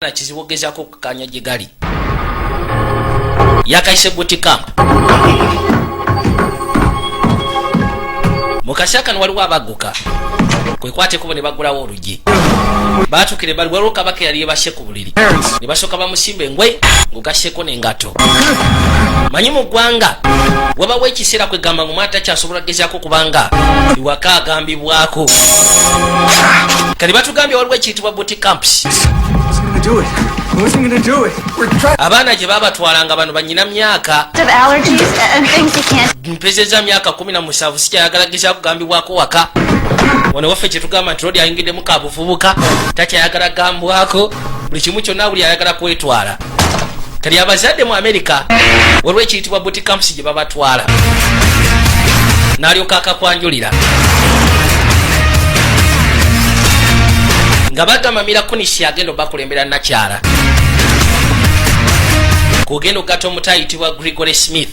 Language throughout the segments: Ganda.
Kizibu ogezaako okukkaanya gye gali. Yakayise boot camp. Mu kaseera kano waliwo abagguka kwekwata ekubo ne baggulawo oluggi. Baatuukire bali, waliwo kabaka eyali yebase ku buliri ne basooka bamusimba engwe ng'ogasseko n'engato. Manyi mu ggwanga wabawo ekiseera kwegamba nga omwana takyasobola kugezaako kubanga iwaka agambibwako. Kati batugambye waliwo ekiyitibwa boot camps. Abaana gye babatwalanga bano banyina myaka Of allergies and things you can't. Mpezeza myaka 17, sikyayagala gezaako kugambibwako waka. Wano waffe kyetugamba nti lodi ayingiddemu kabuvubuka, takyayagala gambwako buli kimu kyonna, buli ayagala kwetwala. Kati abazadde mu Amerika waliwo ekiyitibwa boot camps gye babatwala, n'alyoka akakwanjulira nga bagamba Mila Kunis agenda obakulembera nakyala kugenda okugatta omuto ayitibwa Gregory Smith.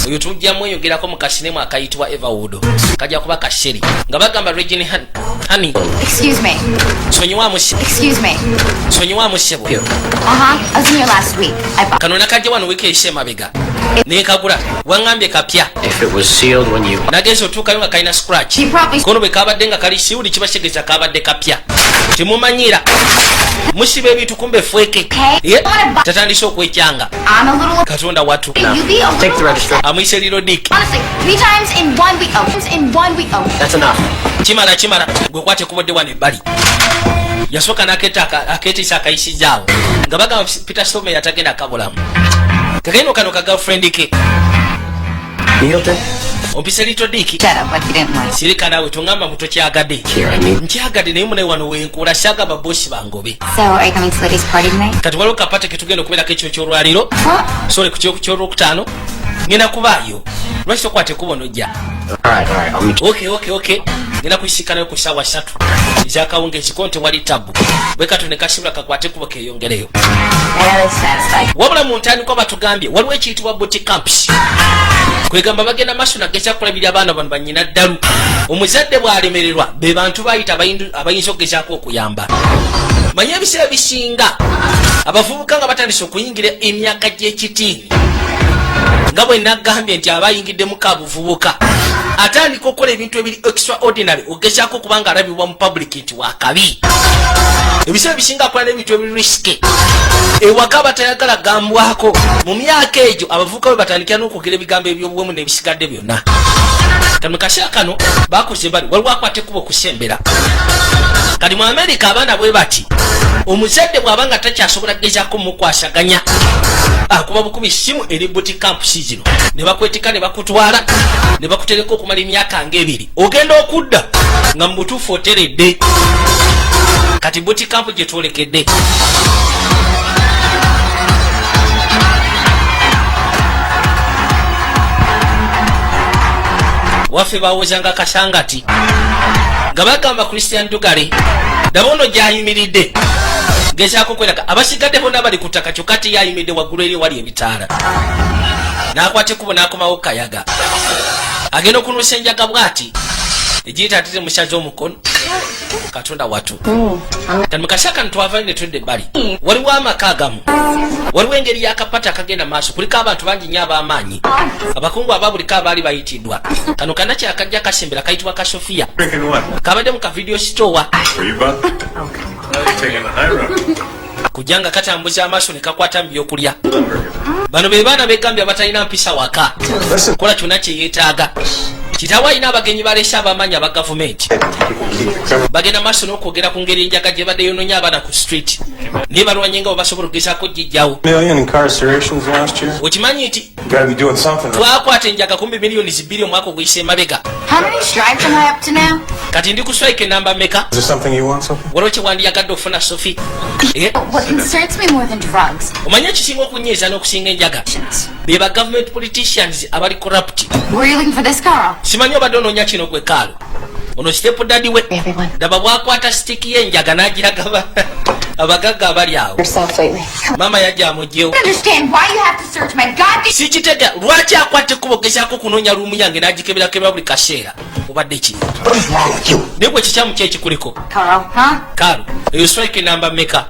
Oyo tujja mweyogerako mu kasinemu akayitibwa Everwood, kajja kuba kaseri. Nga bagamba Regina Honey. Excuse me. Sonyiwamu. Excuse me. Sonyiwamu, ssebo. Uh-huh. I was in here last week. I bought. Kano nakajja wano wiiki eyise emabega nekagula, waŋŋambye kapya. If it was sealed when you Nagenza otuukayo nga kalina scratch. You probably Kono bwe kabadde nga kali sealed, kiba kitegeeza kabadde kapya. Temumanyira musiba ebintu kumbe fweke. Ye, tatandise okwekyanga. I'm a little. Katonda watu. You be a Take the little. register. Amuyise Liro Dik. Honestly, three times in one week. Oh, in one week. Oh. That's enough. Kimala, kimala. Gwe kwate kubodde wano ebbali. Yasooka naketa aketiisa akayisizaawo nga bagamba Peter Stormare yatagenda kabulamu kakeno kano ka girlfriend ke. Needleton? Ompise Little Dick. Shut up, like you didn't like. Sirika naawe, tongamba muto kyagadde. Here, I mean. Nkyagadde naye munaye wano wenkuula syagamba bosi bangobe. So, are you coming to Liddy's party tonight? Kati waliwo kapate ketugenda okubeerako ekyo kyolwaliro. What? Sole ku kyolwokutaano ngenda kubaayo. Lwaki tokwata ekkubo nojja? All right. I'll meet you. Okay, ngenda kusiikanayo ku ssaawa 3 ezakawungeezi ko tewali tabu. Bwe kato ne kasibula kakwate ekkubo keyongereyo. I gotta satisfy. Wabula mu ntandikwa batugambye waliwo ekiyitibwa boot camps, kwegamba bagenda maaso nageza kulabirira abaana bano banyina ddalu. Omuzadde bw'alemererwa be bantu bayita abayinza okugezaako okuyamba. Manye ebiseera bisinga abavubuka nga batandise okuyingira emyaka gy'ekitiini, nga bwe nagambye nti aba ayingiddemu kabuvubuka, atandika okukola ebintu ebiri extraordinary ogezaako okuba nga alabibwa mu public nti wakabi. Ebiseera bisinga akola n'ebintu ebiri risky. Ewaka batayagala gambwako. Mu myaka egyo abavubuka bwe batandikira n'okwogera ebigambo ebyobuwemu n'ebisigadde byonna. Kati mu kaseera kano bakoze bali waliwo akwata ekkubo okusembera. Kati mu Amerika abaana bwe bati omuzadde bw'aba nga takyasobola kugezaako mukwasaganya, akuba bukubi simu eri boot camps zino ne bakwetika ne bakutwala ne bakutereka okumala emyaka ng'ebiri. Ogenda okudda nga mu butuufu oteredde. Kati boot camp gye twolekedde. Waffe bawozanga kasangati nga bagamba Christian Dugale daba ono gyayimiridde gezaako kweraga abasigadde bonna bali ku ttaka, kyokka ti yayimiridde waggulu eri wali ebitaala. N'akwata ekkubo n'akomawo kayaga agenda okunuusa enjaga bw'ati egiyita ate temusaze omukono. Katonda watu. Kati mukasa kano twavayo ne tudda ebbali, waliwo amaka agamu, waliwo engeri y'akapata akagenda maaso. Kuliko abantu bangi nnyo ab'amaanyi, abakungu aba buliko abaali bayitiddwa. Kano kanaki akajja kasembera kayitibwa ka Sofiya, kabadde mu ka video store. Were you bud? Taking the high road. Kujja nga katambuza amaaso ne kakwata mu byokulya. Bano be baana begambye abatalina mpisa waka, kola kyonna kye yeetaaga. Kitaawe alina abagenyi balese abamaanyi aba gavumenti. Bagenda maaso n'okwogera ku ngeri enjaga gye badde yononya abaana ku street, naye balwanye nga bwe basobola okugezaako gijjawo. Million incarcerations last year. Okimanyi nti Gotta be doing something. twakwata enjaga kumbi miliyoni 2 omwaka oguyise emabega? How many strikes am I up to now? Kati ndi ku strike enamba meka? Is there something you want, Sophie? Waliwo kyewandiyagadde okufuna, Sofi? Eh? What concerns me more than drugs? Omanyi ekisinga okunyiiza n'okusinga enjaga be ba government politicians abali corrupt. Were you looking for this, Carl? Simanyi obadde onoonya kino gwe Kaalo. Ono step daddy we. Everyone. Daba bwakwata stick y'enjaga n'agiraga abagagga abali awo. Yourself lately. Maama yajja amugyewo. I don't understand why you have to search my goddamn. Sikitega lwaki akwata ekkubo gezaako kunoonya room yange n'agikeberakebera buli kaseera. Obadde ki? What is wrong with you? Naye gwe kikyamu ki ekikuliko? Carl, huh? Carl, eyo strike namba meka?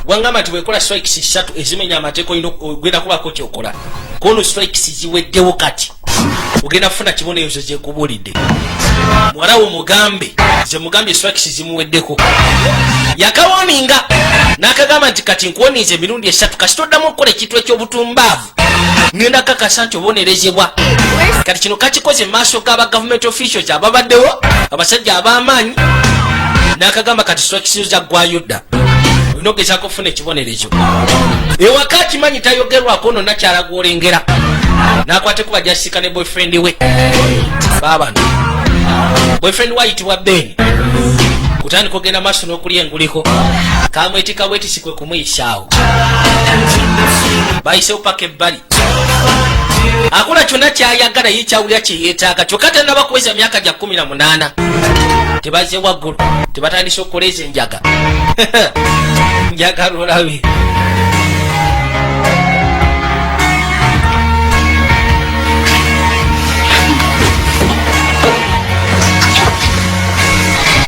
Wangamba nti bwekola strikes ssatu ezimenya amateeka olina ogenda kubaako kyokola. Kono strikes ziweddewo, kati ogenda kufuna kibonerezo gyekubuulidde. Muwala wo mugambe ze mugambye strikes zimuweddeko. Yakawoninga n'akagamba nti kati nkuwoninze emirundi esatu, kasita oddamu okukola ekintu ekyobutumbaavu ngenda kakasa nti obonerezebwa. Kati kino kakikoze mu maaso g'aba government officials ababaddewo, abasajja ab'amaanyi, n'akagamba kati strikes zaggwayo dda, olina ogezaako okufuna ekibonerezo. Ewaka akimanyi tayogerwako ono nakyala gwolengera n'akwate kuba jasika ne boyfriend we. Baabano boyfriend we ayitibwa Ben. Kutandika ogenda maaso n'okulya enguliko, kamwetika bwetisi kwe kumuyisaawo. Bayisewo paka ebbali, akola kyonna kyayagala ye kyawulira kyeyeetaaga, kyokka tannaba kuweza myaka gya 18. Tebazze waggulu, tebatandise okukola ezo enjaga. Njagala olabe.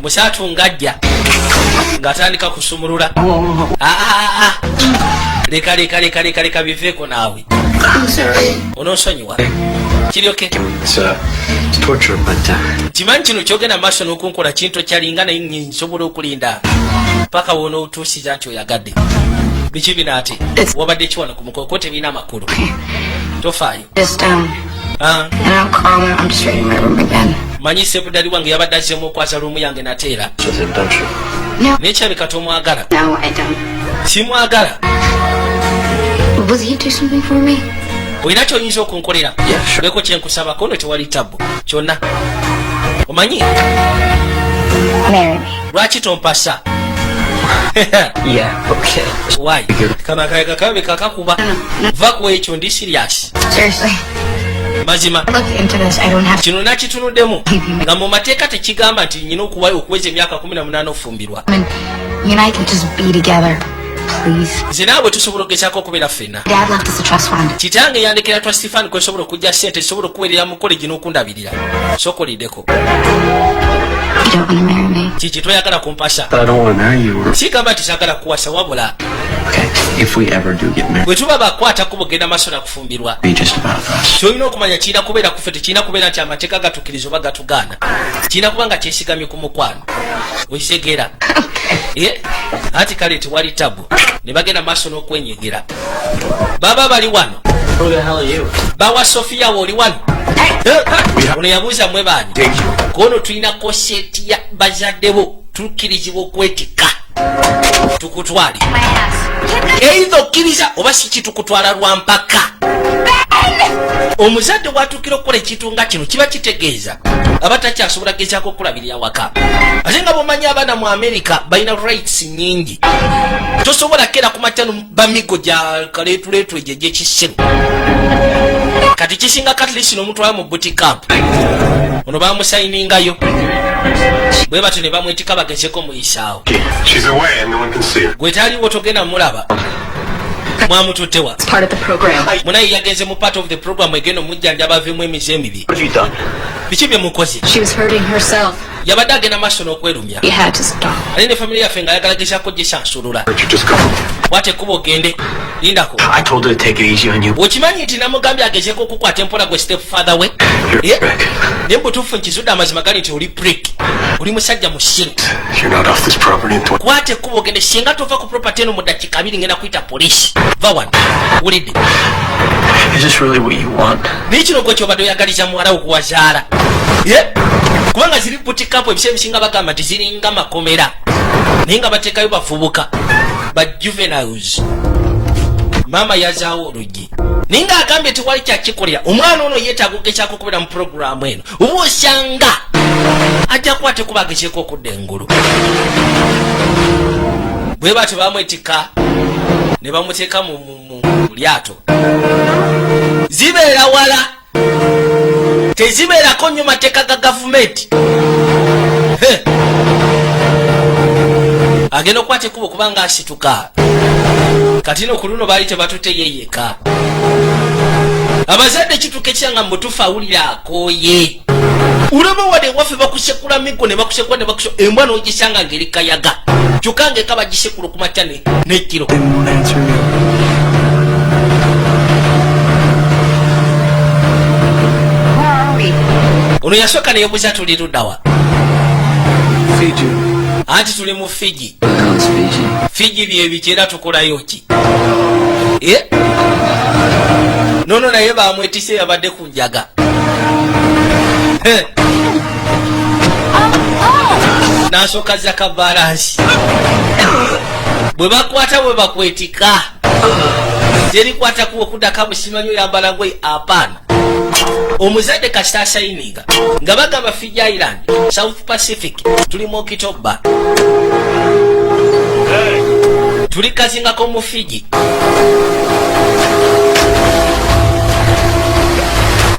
Musatu ngajja ng'atandika kusumulula. Ah, ah, ah. Leka, leka, leka, leka, leka, biveeko naawe. Onoonsonyiwa, kiryoke. It's torture, but Kimanyi kino kyogenda maaso n'okunkola kintu kyalinga, naye nsobola okulinda paka wonootuusiza nti oyagadde. Biki bino ate? Wabadde kiwano ku mukolo ko tebirina amakulu, tofaayo. Just, Ah, and I'll call him. I'm just ready my room again. Manyi step daddy wange yabadde azzeemu okwaza room yange nateera. With him, don't you? No. Naye kyabika tomwagala. No, I don't. Simwagala. Will you do something for me? Olina kyoyinza okunkolera? Yeah, sure. Beko kyenkusabako no tewali tabu kyonna omanyi. Marry me. Lwaki tompasa? Yeah, okay. Why? Kano akayaga kabika kakuba. Va ku ekyo, ndi serious. Seriously. Mazima. I looked into this. I don't have Kino nakitunuddemu nga mu mateeka tekigamba nti nyina okuwa okuweza emyaka 18 ofumbirwa. And you and I can just be together. Please. Nze naawe tusobola okugezaako okubeera ffenna. Dad left us a trust fund. Kitange yandekera trust fund kwesobola okujja sente zisobola okuweerera mu college n'okundabirira. Sokoliddeko. You don't want to marry me. Kiki, toyagala kumpasa? But I don't want to marry you. Or... Sigamba nti saagala kuwasa, wabula Okay, if we ever do get married, bwe tuba bakwata kubugenda maaso nakufumbirwa, be just about us. Kyolina okumanya kirina kubeera kuffe, tekirina kubeera nti amateeka gatukkiriza oba gatugaana. Kirina kuba nga kyesigamye ku mukwano, okitegeera? Eh, anti kale tewali tabu. Ne bagenda maaso n'okwenyegera. Baba bali wano. Who the hell are you? Bawa Sofiya we oli wano. Eh, ono yabuuza mwe baani kono. Tulina consent ya bazadde bo, tukkirizibwa okwetikka tukutwale. My ass. Either okkiriza oba si kitukutwala lwa mpaka. Omuzadde bwatuukira okukola ekintu nga kino kiba kitegeeza aba takyasobola gezaako okulabirira waka. Ate nga bwomanyi abaana mu Amerika balina rights nyingi, tosobola kera ku makya bamigo gya kaleetuleetu egyo egyekisiru. Kati kisinga katlisi n'omutwala mu boot camp. Ono bamusayiningayo bwe batyo ne bamwetika bagezeko muyisaawo. She's away and no one can see her. Gwe taliwo, togenda mulaba. Mwamututtewa? It's part of the program. Munaye yagenze mu part of the program egenda omujjanjaba avemu emize emibi. What have you done? Biki bye mukoze? She was hurting herself. Yabadde agenda maaso n'okwerumya. You had to stop. Ate ne family yaffe ng'ayagala gezaako gisansulula. Richard, just go. Bwate ekkuba ogende, lindako. I told her to take it easy on you. Okimanyi nti namugambye agezeeko okukwata empola gwe step father we? You're prick. Naye mubutuufu nkizudde amazima gali nti oli prick, oli musajja musiru. You're not off this property in 20. Kwata ekkuba ogende. Singa tova ku property eno mu dakiika 2, ngenda kuyita poliisi. Va wano, wulidde? Is this really what you want? Naye kino gwe kyobadde oyagaliza muwala wo kuwazaala? Ye? Kubanga ziri boot camp ebiseera ebisinga bagamba nti ziringa makomera, naye nga bateekayo bavubuka ba juveniles. Maama yazaawo oluggi naye ng'agambye tewali kyakikolera. Omwana ono yeetaaga okugezaako okubeera mu puroguramu eno, oba osanga ajja kukwate kuba agezeeko okudda engulu. Bwe batyo bamwetikka ne bamuteeka mu lyato. Zibeera wala, tezibeerako nnyo mateeka ga gavumenti. Agenda okukwata ekkubo kubanga asituka. Kati no ku luno baali tebatutte ye yekka. Abazadde kituuka ekyanga mu butuufu awulira akooye. Olaba wadde ewaffe bakusekula miggo ne bakusekula ne bakusekula embwa n'ogisanga ng'eri kayaga, kyokka ng'eka bagisekula okumakya n'ekiro. They won't answer you. Where are we? Ono yasooka neyebuuza, tuli luddawa? Fiji. Anti tuli mu Fiji. What the hell is Fiji? Fiji byebiki era tukolayo ki? Eh? Nono naye bamwetise, yabadde ku njaga. Eh. N'asooka zaka balansi bwe bakwata bwe bakwetika terikwata kuwa okuddako busimanyi oyambala ngoye apaana. Omuzadde kasita asayininga nga bagamba Fiji Island, South Pacific, tuli mu Okitoba, tuli kazingako mu Fiji.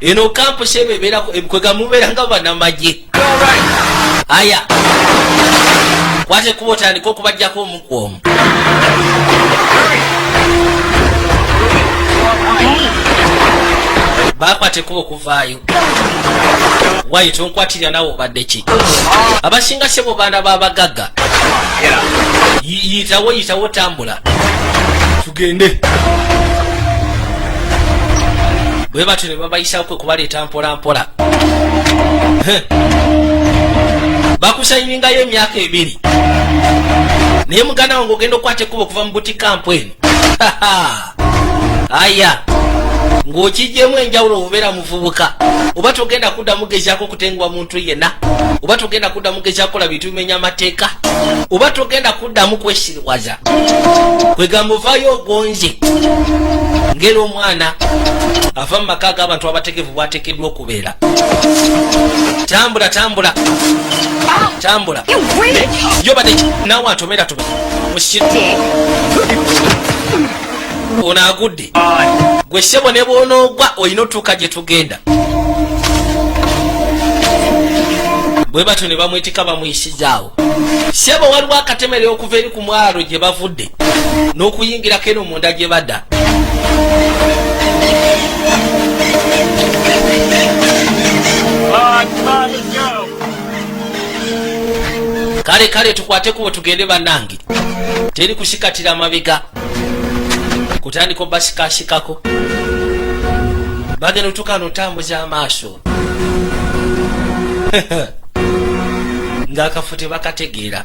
Eno campus ebo ebeerako kwega mubeera nga banamagye. Aya, kwata ekkubo otandike okubajjako omu ku omu. Bakwata ekkubo okuvaayo. Wayi, tonkwatirira nawe, obadde ki? Abasinga sebo baana b'abagagga. Yitawo, yitawo, tambula tugende. Bwe batyo ne babayisawo, kwe kubaleeta mpola mpola. Heh. Bakusayiningayo emyaka 2, naye muganda wange ogenda okukwata ekkubo okuva mu boot camp eno. Aya, ng'okigyemu enjawulo, obubeera muvubuka oba togenda kuddamu gezaako kutenguwa muntu yenna, oba togenda kuddamu gezaako kola bintu bimenya amateeka, oba togenda kuddamu kwesirwaza, kwegamba ovaayo ogonze ngeri omwana ava mu maka ag'abantu abategevu bwateekeddwa okubeera. Tambula, tambula, tambula. You bitch! Yo badde naawe atomera tomera musi. Dick. Ono agudde. Gwe ssebo ne bw'onoogwa olina otuuka gye tugenda. Bwe batyo ne bamwetika bamuyisizaawo. Ssebo, waliwo akatemere okuva eri ku mwalo gye bavudde n'okuyingirako eno munda gye badda. Come on, let's go. Kale kale, tukwate kubo tugende bannange, teri kusikatira mabega, kutandika obasikasikako. Bagenda otuuka notambuza amaaso ng'akafo tebakategeera.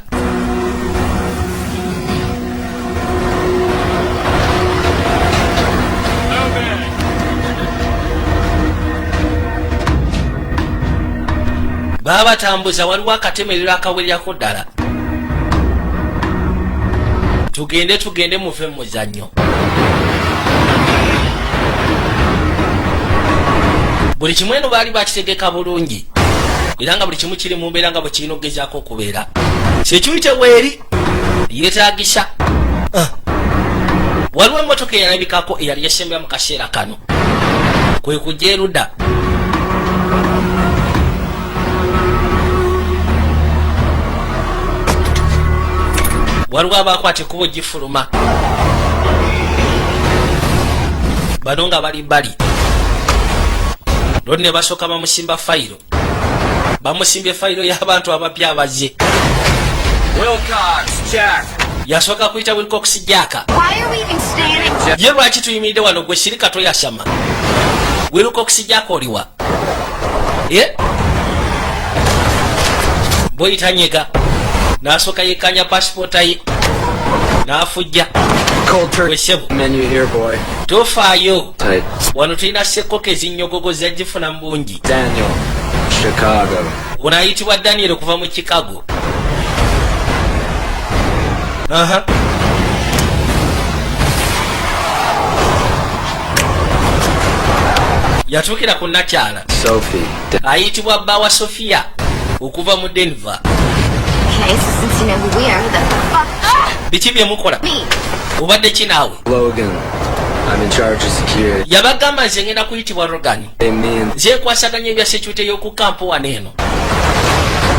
Baba batambuza, waliwo akatemerero akawererako ddala. Tugende, tugende, muve mu muzannyo. Buli kimu eno baali bakitegeka bulungi, era nga buli kimu kiri mu mbeera nga bwe kirina okugezaako okubeera. Security weeri yeetagisa. Ah. Waliwo emmotoka eyalabikako eyali esembera mu kaseera kano, kwe kujja erudda. Waliwo abakwata ekkubo gifuluma, bano nga bali bbali loni ne basooka bamusimba fayiro. Bamusimbye fayiro y'abantu abapya abazze. Wilcox, Jack. Yasooka kuyita Wilcox Jack. Why are we even standing? Ye lwaki tuyimiridde wano? Gwe sirika, toyasama. Wilcox Jack oliwa? Ye bweyita nyega n'asooka yekkanya pasipoota ye n'afujja. Cold turkey Wesebo. menu here, boy. Tofaayo. Tight. Wano tulina sekkoka ezinnyogogo zagifuna mu bungi. Daniel, Chicago. Ono ayitibwa Daniel okuva mu Chicago. Aha. Yatuukira ku nakyala. Sophie. Ayitibwa bbawa Sofiya okuva mu Denver. Okay, so since you know who we are, who the fuck? Ah! Biki bye mukola? Me. Obadde ki naawe? Logan. I'm in charge of security. Yabagamba, nze ngenda kuyitibwa Rogan. They mean Nze nkwasaganya ebya security y'oku camp wano eno.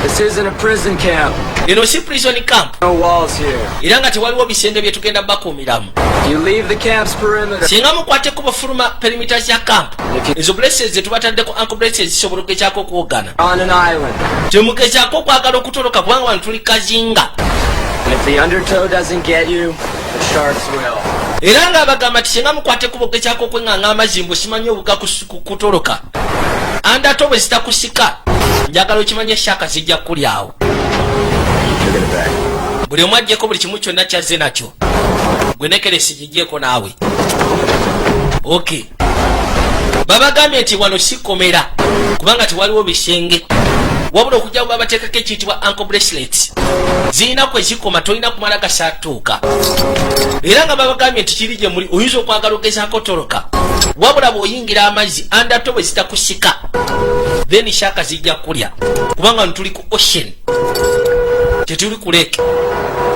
This isn't a prison camp. Eno si prison camp. No walls here. Era nga tewaliwo bisenge bye tugenda bakuumiramu. If you leave the camp's perimeter, Singa mukwate kuba fuluma perimeter ya camp, ezo braces zetubataddeko, ankle braces, zisobola okugezaako okuwogana. on an island. Temugezaako okwagala okutoloka kubanga wano tuli kazinga. And if the undertow doesn't get you, the sharks will. Era ng'abagamba nti singa mukwate kuba ogezaako okweŋŋanga amazzi mbu simanyi obuga kutoloka, undertow bwe zitakusika, njagala okimanye shark zijja kukulyawo. Look at the bag. Buli omu aggyeko buli kimu kyonna kyazze nakyo. Gwe necklace giggyeko naawe. Ok, babagambye nti wano sikomera kubanga tewaliwo bisenge, wabula okujja babateekako ekiyitibwa ankle bracelets, zirina kwe zikoma, tolina kumala gasatuuka. Era nga babagambye nti kiri gye muli, oyinza okwagala ogezaako toloka, wabula bw'oyingira amazzi, undertow bwe zitakusika, then shark zijja kulya kubanga wano tuli ku ocean, tetuli ku lake.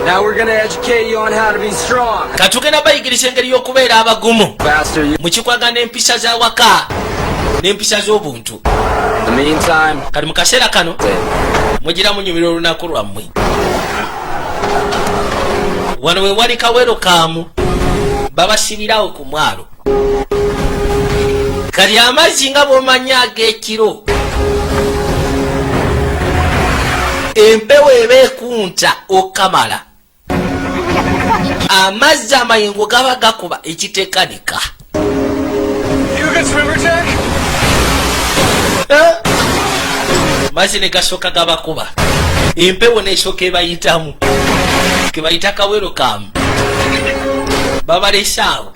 Now we're gonna educate you on how to be strong. Katugenda bayigiriza engeri y'okubeera abagumu Faster you. mu kikwagana n'empisa z'awaka n'empisa z'obuntu. In the meantime, Kati mu kaseera kano mugira munyumira olunaku lwammwe. Wano we wali kawero kaamu babasibirawo ku mwalo. Kati amazzi nga bw'omanyi ag'ekiro, empewo eba ekunta okamala, amazzi amayengo gaba gakuba ekitekanika. You a good swimmer, Jack? Eh? Mazzi ne gasooka gabakuba, empewo nesooka ebayitamu, kebayita kawero kamu, babalesaawo.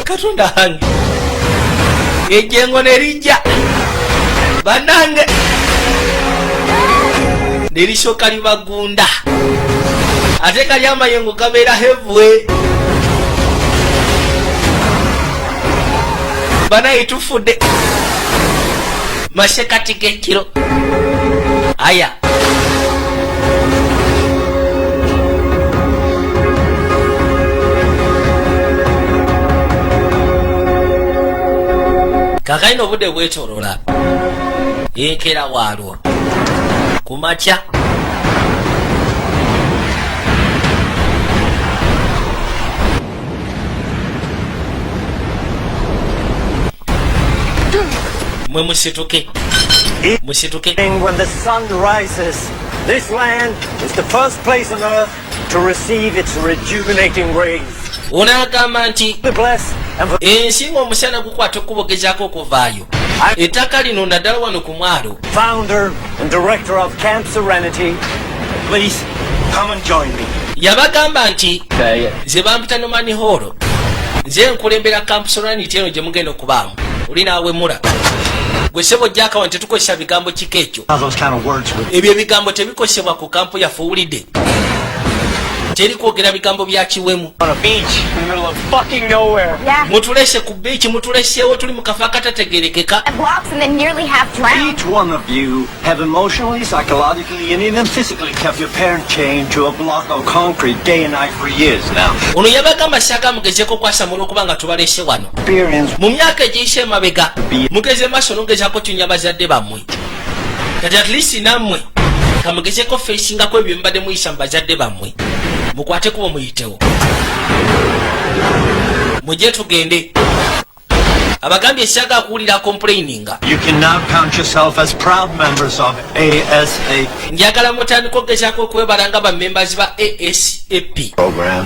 Katonda wange, ejjengo ne lijja bannange ne lisooka libagunda, ate kali amayengo gabeera heavy. Banaye tufudde masekati g'ekiro aya. Kakalina obudde bwetolola enkeera waalwo ku makya. Mwe musituke, musituke. When the sun rises, this land is the first place on earth to receive its rejuvenating rays. Ono agamba nti Be blessed and for ensi ng'omusana gukwata okkubogezaako okuvaayo, ettaka lino naddala wano ku mwalo. Founder and director of Camp Serenity, please come and join me. Yabagamba nti Okay. nze bampita Norman Hall, nze nkulembera Camp Serenity eno gye mugenda okubaamu. Oli naawemula gwe sebo jakawa nti tetukozesa bigambo kika ekyo. How those kind of words would Ebyo ebigambo tebikozesebwa ku kampu yaffe, owulidde? Teri kwogera bigambo bya kiwemu. On a beach in the middle of fucking nowhere. Yeah. Mutulese ku beach, mutuleseewo, tuli mu kafo akatategerekeka. Blocks and then nearly half drowned. Each one of you have emotionally, psychologically, and even physically kept your parent chained to a block of concrete day and night for years now. Ono yabagamba syaga mugezeko okwasamula okuba nga tubalese wano. Experience Mu myaka egiyise emabega mugeze maaso nogezako kyunya bazadde bammwe. Kati at least nammwe kamugezeko facingako ebyo mubadde muyisa mu bazadde bammwe. Mukwate kubo muyitewo, mujje tugende. Abagambye syaga kuwulira complaininga. You can now count yourself as proud members of ASA Njagala mutandika okugezaako okwebala nga bamembers ba ASAP. Program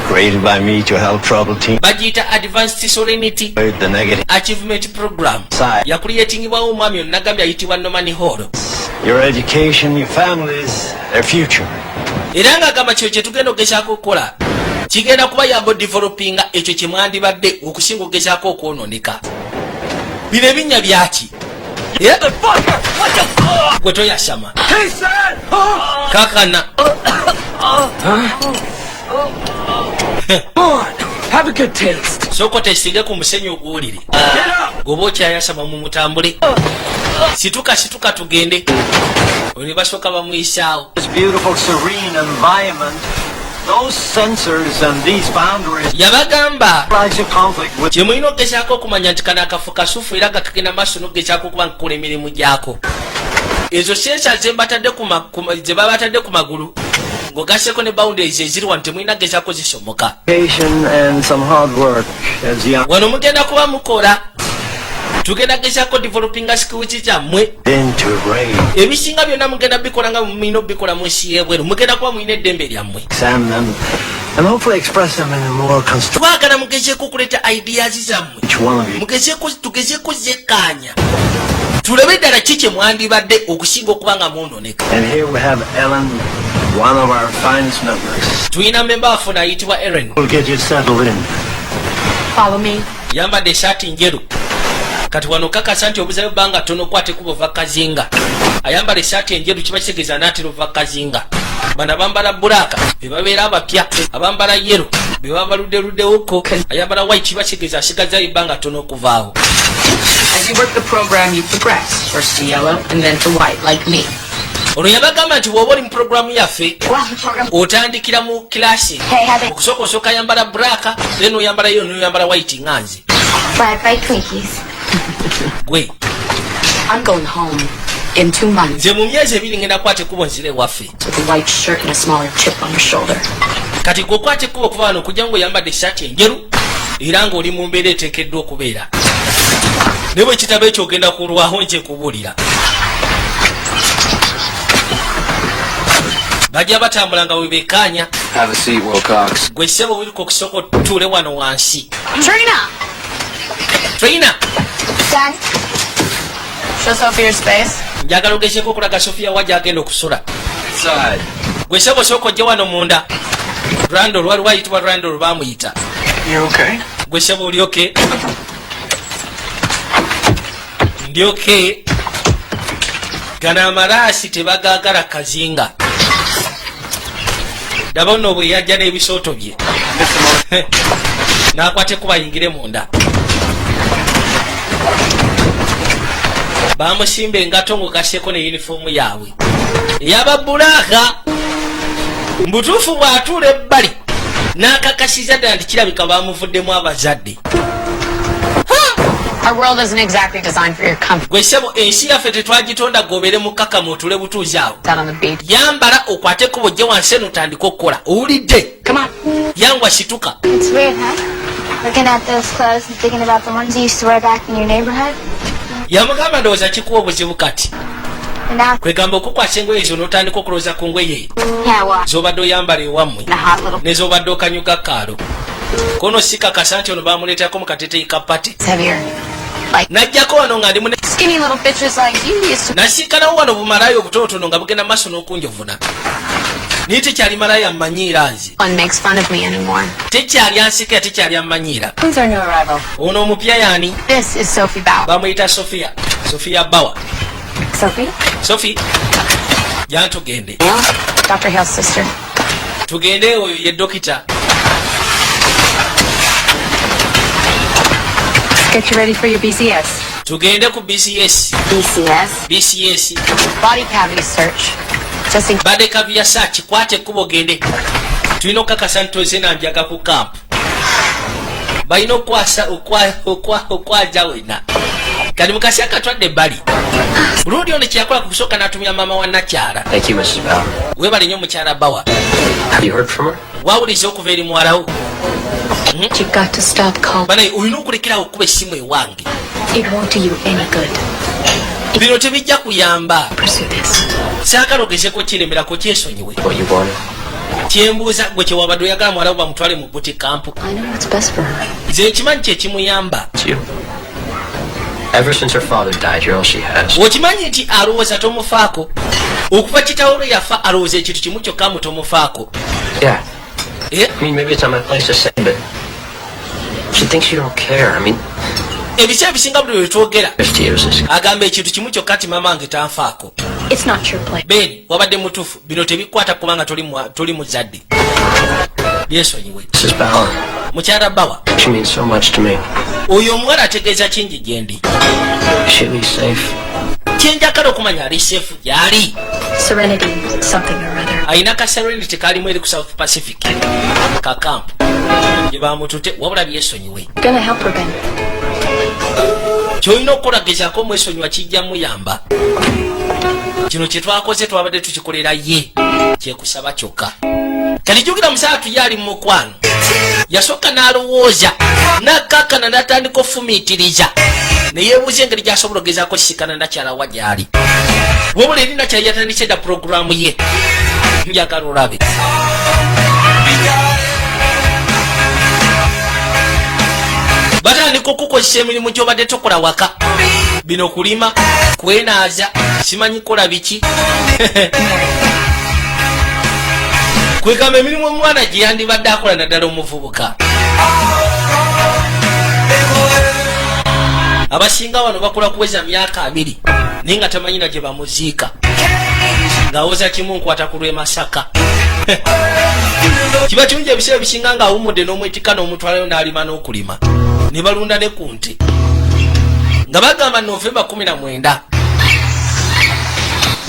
created by me to help troubled teens Bagiyita Advanced Serenity the negative Achievement Program. Side. Yakuliyetingibwawo omwami ono nagambye ayitibwa Norman Hall. Your education, your families, their future. Era ng'agamba kyo kye tugenda okugezaako okukola kigenda kubayamba odevelopinga ekyo kye mwandibadde okusinga okugezaako okwonooneka. Bino ebinnya byaki? Eh? Gwe toyasama, kakana. Have a good taste. Sooka otesinge ku musenyu oguwulire gweoba okyayasama. Mu mutambule, situka, situka tugende. Oyo ne basooka bamuyisaawo. This beautiful, serene environment, those sensors and these boundaries Yabagamba lies of conflict with kye mulina okugezaako okumanya nti kano akafo kasufu era nga kagenda maaso n'okugezaako okuba nkukola emirimu gyako. Ezo sensor ze babatadde ku magulu ng'ogasseko ne boundaries eziri wano, temulina gezaako zisomoka. Patient and some hard work as young Wano mugenda kuba mukola, tugenda gezaako developinga skills zammwe. into rain. Ebisinga byonna mugenda bikola nga mulina obikola mu nsi y'ebweru, mugenda kuba mulina eddembe lyammwe. Examine them and hopefully express them in a more constructive Twagala mugezeeko okuleeta ideas zammwe. Each one of you. Mugezeeko, tugezeeko zekkaanya, tulabe ddala ki kye mwandibadde okusinga okuba nga mwononeka. And here we have Ellen, one of our finest members. Tulina memba waffe ayitibwa Ellen. We'll get you settled in. Follow me. Yambadde esaati njeru. Kati wano kakasa nti obuzayo bbanga tono kwate kuba ova kazinga. Ayambala esaati enjeru kiba kitegeeza naatera ova kazinga. Bano abambala black be babeera abapya, abambala yellow be baba baluddeluddewoko, ayambala white kiba kitegeeza asigazayo ebbanga tono okuvaawo. As you work the program, you progress. First to yellow and then to white, like me. Olwo yabagamba nti bw'oba oli mu puroguramu yaffe, otandikira mu kilasi okusooka, osooka yambala black, then oyambala yellow, noyambala white nga nze. Bye bye Twinkies. Gwe. I'm going home in 2 months Nze mu myezi 2 ngenda kwata ekkubo nzire ewaffe. with a white shirt and a smaller chip on your shoulder. Kati gwe okwata ekkubo okuva wano okujja ngaoyambadde esaati enjeru era ng'oli mu mbeera eteekeddwa okubeera, naye bwe kitabo ekyo ogenda kulwaho nje kubuulira. Bajja batambula nga bwe bekkaanya. Have a seat, Wilcox. Gwe ssebo wiriko, okusooka otuule wano wansi. Trina! Trina. Done. Show Sophie your space. Njagala ogezeeko okulaga Sofiya wa gyagenda okusula. Inside. Gwe ssebo, sooka ojje wano munda. Randol, waliwo ayitibwa Randol, bamuyita. You okay? Gwe ssebo, oli okay? Ndi okay. Gano amalaasi tebagaagala kazinga. Daba nno bwe yajja n'ebisooto bye n'akwate kuba ayingire munda, bamusimba engato ng'ogaseeko ne yunifoomu yaabwe eyaba black. Mbutuufu bw'atuula ebbali n'akakasiza ddala nti kirabika bamuvuddemu abazadde. Our world isn't exactly designed for your comfort. Gwe ssebo, ensi yaffe tetwagitonda gobere mukakamu otule butuuzi awo. Out on the beach. Yambala okwate ekkubo ojje wansi eno otandike okukola, owulidde? Come on. Yangwa, situka. It's weird, huh? Looking at those clothes and thinking about the ones you used to wear back in your neighborhood. Yamugamba, ndowooza kikuwa obuzibu kati And now, kwegamba okukwasa engoye ezo n'otandika okulowooza ku ngoye yeah, well, z'obadde oyambala ewammwe In a hot little. ne z'obadde okanyuga kaalo kono. Sikakasa nti ono bamuleetako mu kateteyi ka party. It's heavier. Like Najjako wano nga ndi mune skinny little bitches like you used to. Nasinkanawo wano bumalaayo obutonotono nga bugenda maaso n'okunjovuna, naye tekyali malaaya mmanyiira nze. One makes fun of me anymore. Tekyali ansika, tekyali ammanyiira. Who's our new arrival? Ono omupya yaani? This is Sophie Bauer. Bamuyita Sofia, Sofia Bawa. Sophie? Sophie, jantugende. Hale? Dr. Hale's sister. Tugende, oyo ye dokita. Let's get you ready for your BCS. Tugende ku BCS. BCS? BCS. Body cavity search. Just in Body cavity search. Kwata ekkubo gende, tulina okukakasa nti toze nanjaga ku camp. Balina okwasa okwaja wena. Kati mukasi akatwadde ebbali, lundi ono kyeyakola ku kusooka n'atumya maama wa nakyala. Thank you, Mrs. Bauer. Weebale nnyo, mukyala Bawa. Have you heard from her? Wawuliza okuva eri muwalawo? You've got to stop calling. Banaye, olina okulekerawo okuba essimu ewange. It won't do you any good. Bino tebijja kuyamba. Pursue this. Saagala ogezeko kiremerako, kyesonyiwe. What you wanted? Kyembuuza gwe, kyewabadde oyagala muwalawo bamutwale mu boot camp? I know what's best for her. Nze nkimanyi kyekimuyamba. It's you. Ever since her father died, you're all she has. Okimanyi nti alowooza tomufaako? Okuva kitawo lwe yafa, alowooza ekintu kimu kyokka, mu tomufaako. Yeah. Eh? I mean, maybe it's not my place to say, but she thinks you don't care. I mean, Ebiseera ebisinga buli lwe twogera, there's tears. This agamba ekintu kimu kyokka ti mama wange tanfaako. It's not your place. Ben, wabadde mutuufu, bino tebikwata kubanga toli muzadde, byesonyiwe. Mrs. Bauer, Mukyala Bawa, she means so much to me. oyo omuwala ategeeza kingi gye ndi. Is she at least safe? Kyenjagala okumanya, ali safe gyali? Serenity, something or other. Alina ka Serenity kalimu eri ku South Pacific ka camp gye bamutute, wabula byesonyiwe. Gonna help her, Ben. Kyolina okukola, gezaako omwesonyiwa, kijja muyamba. Kino kye twakoze twabadde tukikolera ye, kyekusaba kyokka. Kati jjukira, musaatu ye ali mu mukwano, yasooka n'alowooza, n'akkakkana, n'atandika ofumiitiriza, neyeebuuza engeri gy'asobola ogezaako kisikana nakyala wa gy'ali. Wabula eri nakyala yatandise dda puroguramu ye. Njagala olabe. Batandika okukozesa emirimu gy'obadde tokola waka, bino kulima, kwenaaza, simanyi kola biki, kwegamba emirimu omwana gye yandibadde akola, naddala omuvubuka. Abasinga wano bakola kuweza myaka 20 naye nga tamanyi na gye bamuziika, ng'awoza kimu nkwata ku lw'e Masaka. Kiba kirungi ebiseera ebisinga ng'awummudde n'omwetikka n'omutwalayo n'alima n'okulima ne balunda ne ku nte. Nga bagamba Novemba 19.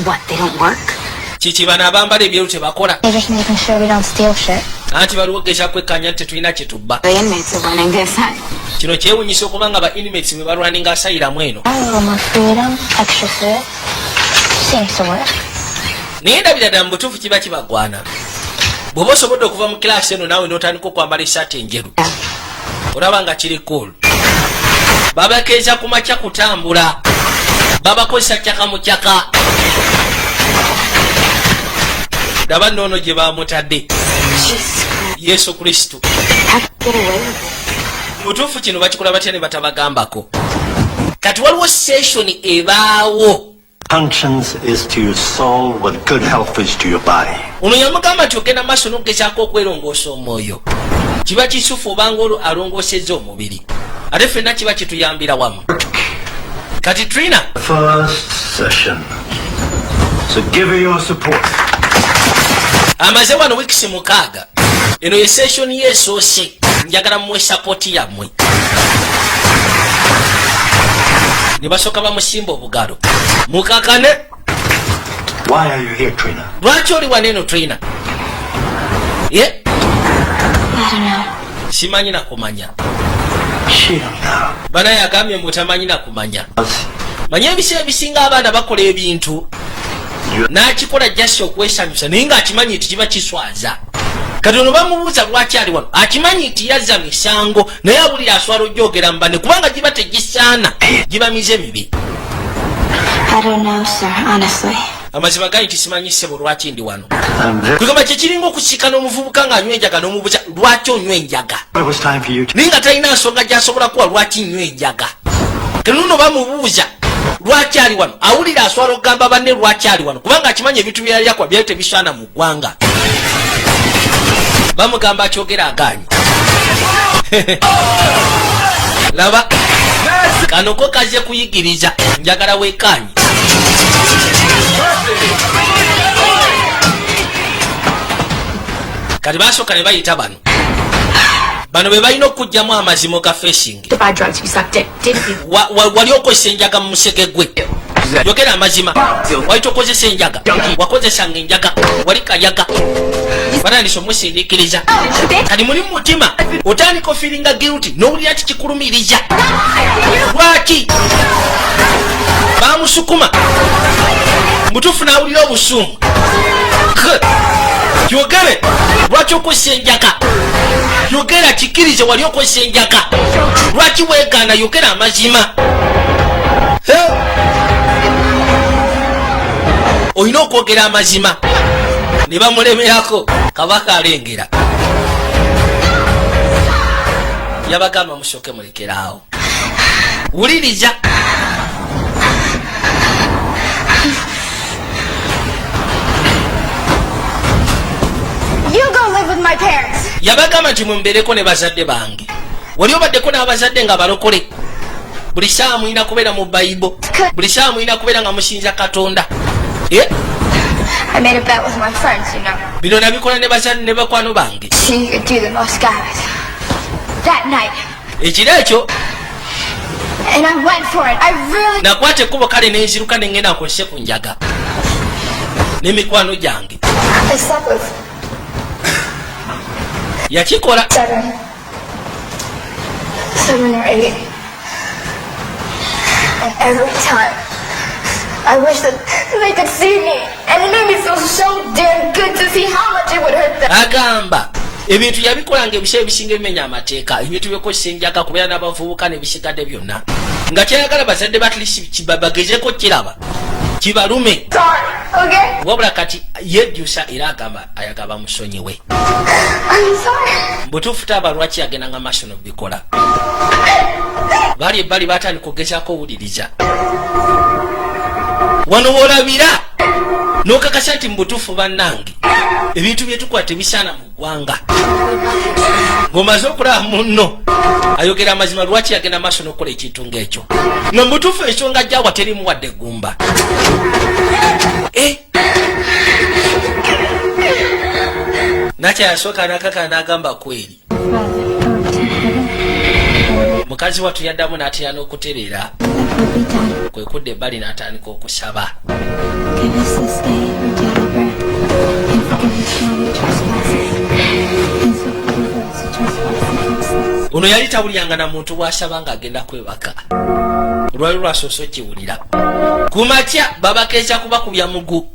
What, they don't work? Kiki, bano abambala ebyeru tebakola? They're just making sure we don't steal shit. Anti baliwo geza kwekkanya nti tetulina kye tubba. The inmates are running this. Kino kyewunyisa okuba nga ba inmates be balwaninga asylum eno. A little more freedom, extra food. Seems to work. Naye ndabira ddala mu butuufu kiba kibagwana bw'oba osobodde okuva mu kilaasi eno naawe n'otandika okwambala esaati enjeru, olaba nga kiri cool. Babakeeza ku makya kutambula, babakozesa kyaka mu kyaka. Laba noono gye bamutadde. Yesu Kristo! How could you get away with it? Mutuufu kino bakikola batya ne batabagambako? Kati waliwo session ebaawo. Conscience is to your soul what good health is to your body. Ono yamugamba nti ogenda maaso n'okugezaako okwerongoosa omwoyo, kiba kisufu obanga olwo alongoosezza omubiri, ate ffenna kiba kituyambira wamu. Kati Trina. First session. So give her your support. Amaze wano weeks 6, eno ye session ye esoose. Njagala mumuwe support yammwe. Ne basooka bamusimba obugalo mukakane. Why are you here, Trina? Lwaki oli wano eno, Trina? Ye. I don't know. Simanyi nakumanya. She don't know. Banaye agambye mbu tamanyi nakumanya. Manye ebiseera ebisinga abaana bakola ebintu n'akikola just okwesanyusa, naye ng'akimanyi nti kiba kiswaza. Kati ono bamubuuza lwaki ali wano, akimanyi nti yazza misango, naye awulira aswala ojjogera mu banne kubanga giba tegisaana, giba mize mibi. I don't know, sir, honestly. Amazima gali nti simanyi, ssebo, lwaki ndi wano. I'm very. Kwegamba kyekiringa okusiikana omuvubuka ng'anywa enjaga n'omubuuza lwaki onywa enjaga, It was time for you to. naye nga talina nsonga gy'asobola kuwa lwaki nywa enjaga. Kenuno bamubuuza lwaki ali wano, awulira aswala okugamba banne lwaki ali wano, kubanga akimanyi ebintu byeyali yakola byali tebisaana mu ggwanga. Bamugamba akyogera, agaanyi. Laba kano ko kaze kuyigiriza, njagala wekaanyi. Kati basooka ne bayita bano, bano be balina okugjamu amazimo ga facing. To buy drugs, you sucked dick, didn't you? Wali okozesa enjaga mu musege gwe? Yogera amazima, wali tokozesa enjaga? Wakozesanga enjaga? Wali kayaga? Batandise omusindiikiriza. Kati muli mu mutima otandika ofeelinga guilty, n'owulira ti kikulumiriza lwaki bamusukuma. Mutuufu n'awulira obusungu. Yogere lwaki okozesa enjaga, yogera, kikirize wali okozesa enjaga. Lwaki weegaana? Yogera amazima. He? Olina okwogera amazima. Ne bamulemerako. Kabaka alengera, yabagamba musooke mulekeraawo. Wuliriza. You go live with my parents. Yabagamba nti mumbeereko ne bazadde bange. Wali obaddeko n'abazadde nga balokole? Buli saawa mulina kubeera mu Bayibo, buli saawa mulina kubeera nga musinza Katonda. Eh? I made a bet with my friends. Bino nabikola ne bazadde ne bakwano bange. See who could do the most guys. That night. Ekiro ekyo. And I went for it. I really Nakwata ekkubo, kale nenziruka nengenda nkozese ku njaga n'emikwano gyange. I slept with Yakikola. seven. Seven or eight. And every time I wish that they could see me. And it made me feel so damn good to see how much it would hurt them. Agamba ebintu yabikolanga ebiseera ebisinga ebimenya amateeka, ebintu byokozesa enjaga, kubeera n'abavubuka n'ebisigadde byonna, nga kyayagala bazadde ba atleast bagezeeko kiraba kibalume. Sorry, okay? Wabula kati yejjusa era agamba ayagala bamusonyiwe. I'm sorry. Butuufu taaba lwaki yagendanga maaso nobikola. Baali ebbali batandika okugezaako owuliriza. Wano woolabira n'okakasa nti mu butuufu, bannange, ebintu byetukola tebisaana mu ggwanga. Ng'omaze okulaba munno ayogera amazima lwaki yagenda maaso n'okukola ekintu ng'ekyo, nga mu butuufu ensonga jawa terimu wadde eggumba. Eh? Nakya yasooka nakakana n'agamba kweri. Mukazi wattu yaddamu n'atera n'okutereera, kwe kudda ebbali n'atandika okusaba. Give us this day our daily bread, and forgive us our trespasses, as we forgive those who trespass against us. Ono yali tawulyanga na muntu bw'asaba ng'agenda kwebaka. Olwali lwasoose okiwulira. Ku makya babakeeza kubakubya mugu.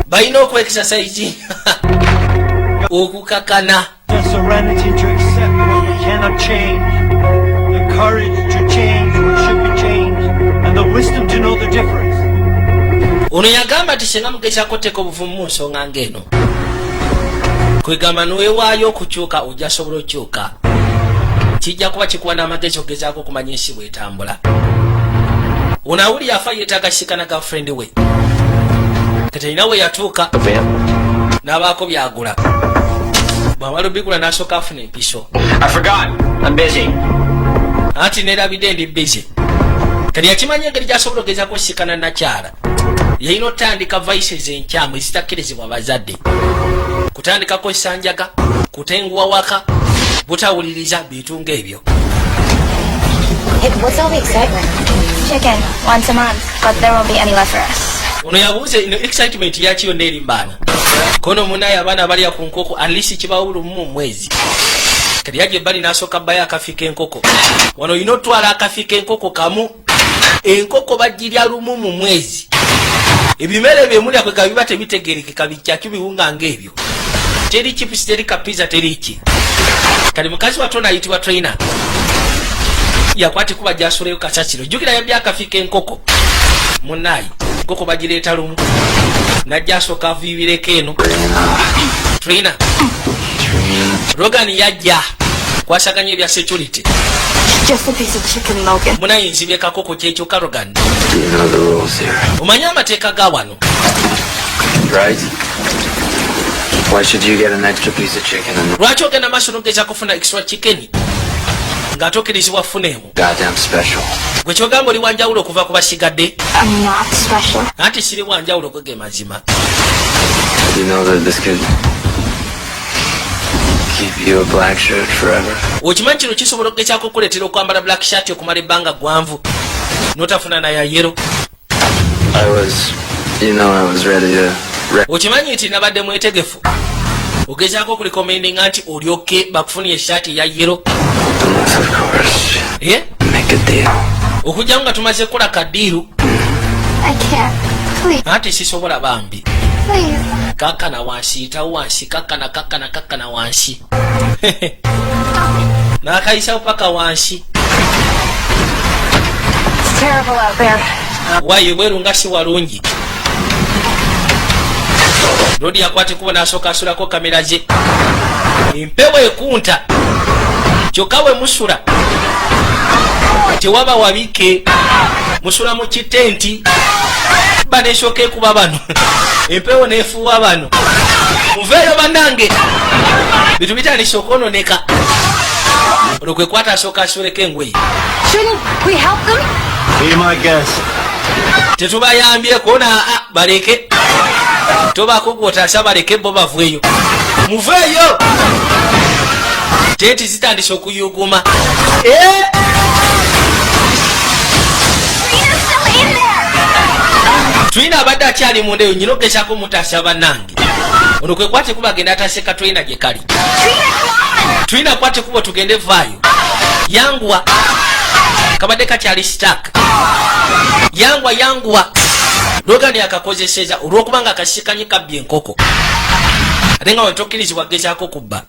Balina okwexercise okukakana. The serenity to accept what we cannot change, the courage to change what should be changed, and the wisdom to know the difference. Ono yagamba nti singa mugezaako oteeka obuvumu mu nsonga ng'eno, kwegamba niwewaayo okukyuka, ojja sobola okyuka, kijja kuba kikuwa n'amagezi okugezaako okumanya ensi bwetambula. Ono awuli afa yeetaaga sikana girlfriend we. Kati alina we yatuuka n'abaako byagula. Bwamala obigula n'asooka afuna empiso. I forgot. I'm busy. Anti nerabidde, ndi busy. Kati yakimanya engeri gyasobola ogezaako osikana nakyala, yalina otandika vices enkyamu ezitakkirizibwa bazadde, kutandikako esanjaga, kutenguwa waka, butawuliriza, bintu ng'ebyo. Hey, what's all the excitement? Chicken, once a month, but there won't be any left for us. Ono yabuuza eno excitement yaki yonna eri mbaana kono munaye abaana balya ku nkoko at least kibawo lumu mu mwezi. Kati yajja ebbali n'asooka bbayo akafi k'enkoko. Wano olina otwala akafi k'enkoko kamu. Enkoko bagirya lumu mu mwezi. Ebimere byemulya kwega biba tebitegerekeka, bikyakyo biwunga ng'ebyo, teri chips, teri kapiza, teri ki. Kati mukazi wattu ono ayitibwa Trainer yakwati kuba gyasuleyo kasasiro. Jjukira yabya akafi k'enkoko. Munayi enkoko bagireeta lumu, najja asooka aviibireko eno. Trainer Rogan yajja kwasaganya ebya security. Just a piece of chicken, Logan. Munayi nzibye kakoko kyekyokka, Rogan. You know the rules here, Omanye amateeka ga wano. right? Why should you get an extra piece of chicken and Lwaki ogenda maaso nogeza kufuna extra chicken ng'ate okkirizibwa funa emu? goddamn special? Gwe kyogamba oli wanjawulo okuva ku basigadde? I'm not special. Anti siri wanjawulo, gwe ge mazima. You know that this could keep you a black shirt forever? Okimanyi kino kisobola okugezaako okuleetera okwambala black shirt okumala ebbanga gwanvu n'otafuna naya yellow? I was, you know, I was ready to Okimanyi nti nabadde mwetegefu ogezaako okurecommendinga nti olyoke bakufunye eshaati eya yellow. Unless, of course, Eh? make a deal. Okugyamu nga tumaze kukola kadeal. I can't. Please, Anti sisobola bambi. please. Kakkana wansi, yitawo wansi, kakkana, kakkana, kakkana wansi, n'akayisawo paka wansi. It's terrible out there. Waayo ebweru nga si walungi. Lodi yakwata ekubo n'asooka asulako kamera ze. Empewo ekunta, kyokka bwe musula tewaba wabike, musula mu kitenti ba nesooka ekuba bano, empewo nefuuwa bano. Muveeyo bannange, bintu bitandise okwononeka. Olwo kwe kwata asooka asuleko engoye. Shouldn't we help them? Be my guest. Tetubayambyeko naa, baleke tobaako gwotaasa, baleke bo baveeyo. Muveeyo, tenti zitandise okuyuguma. Eh! Trina's still in there! Tulina abadde Akyali munda eyo, nyina ogezaako mutaasa. Bannange, ono kwe kwate kuba agenda ataase Katulina gye kali. Tulina kwate kuba tugende, vaayo, yanguwa, kabadde kakyali stuck. Yanguwa, yanguwa. Logani akakozeseza olwokubanga akasikanyi kabbye enkoko, ate nga wetokkirizibwa gezaako kubba.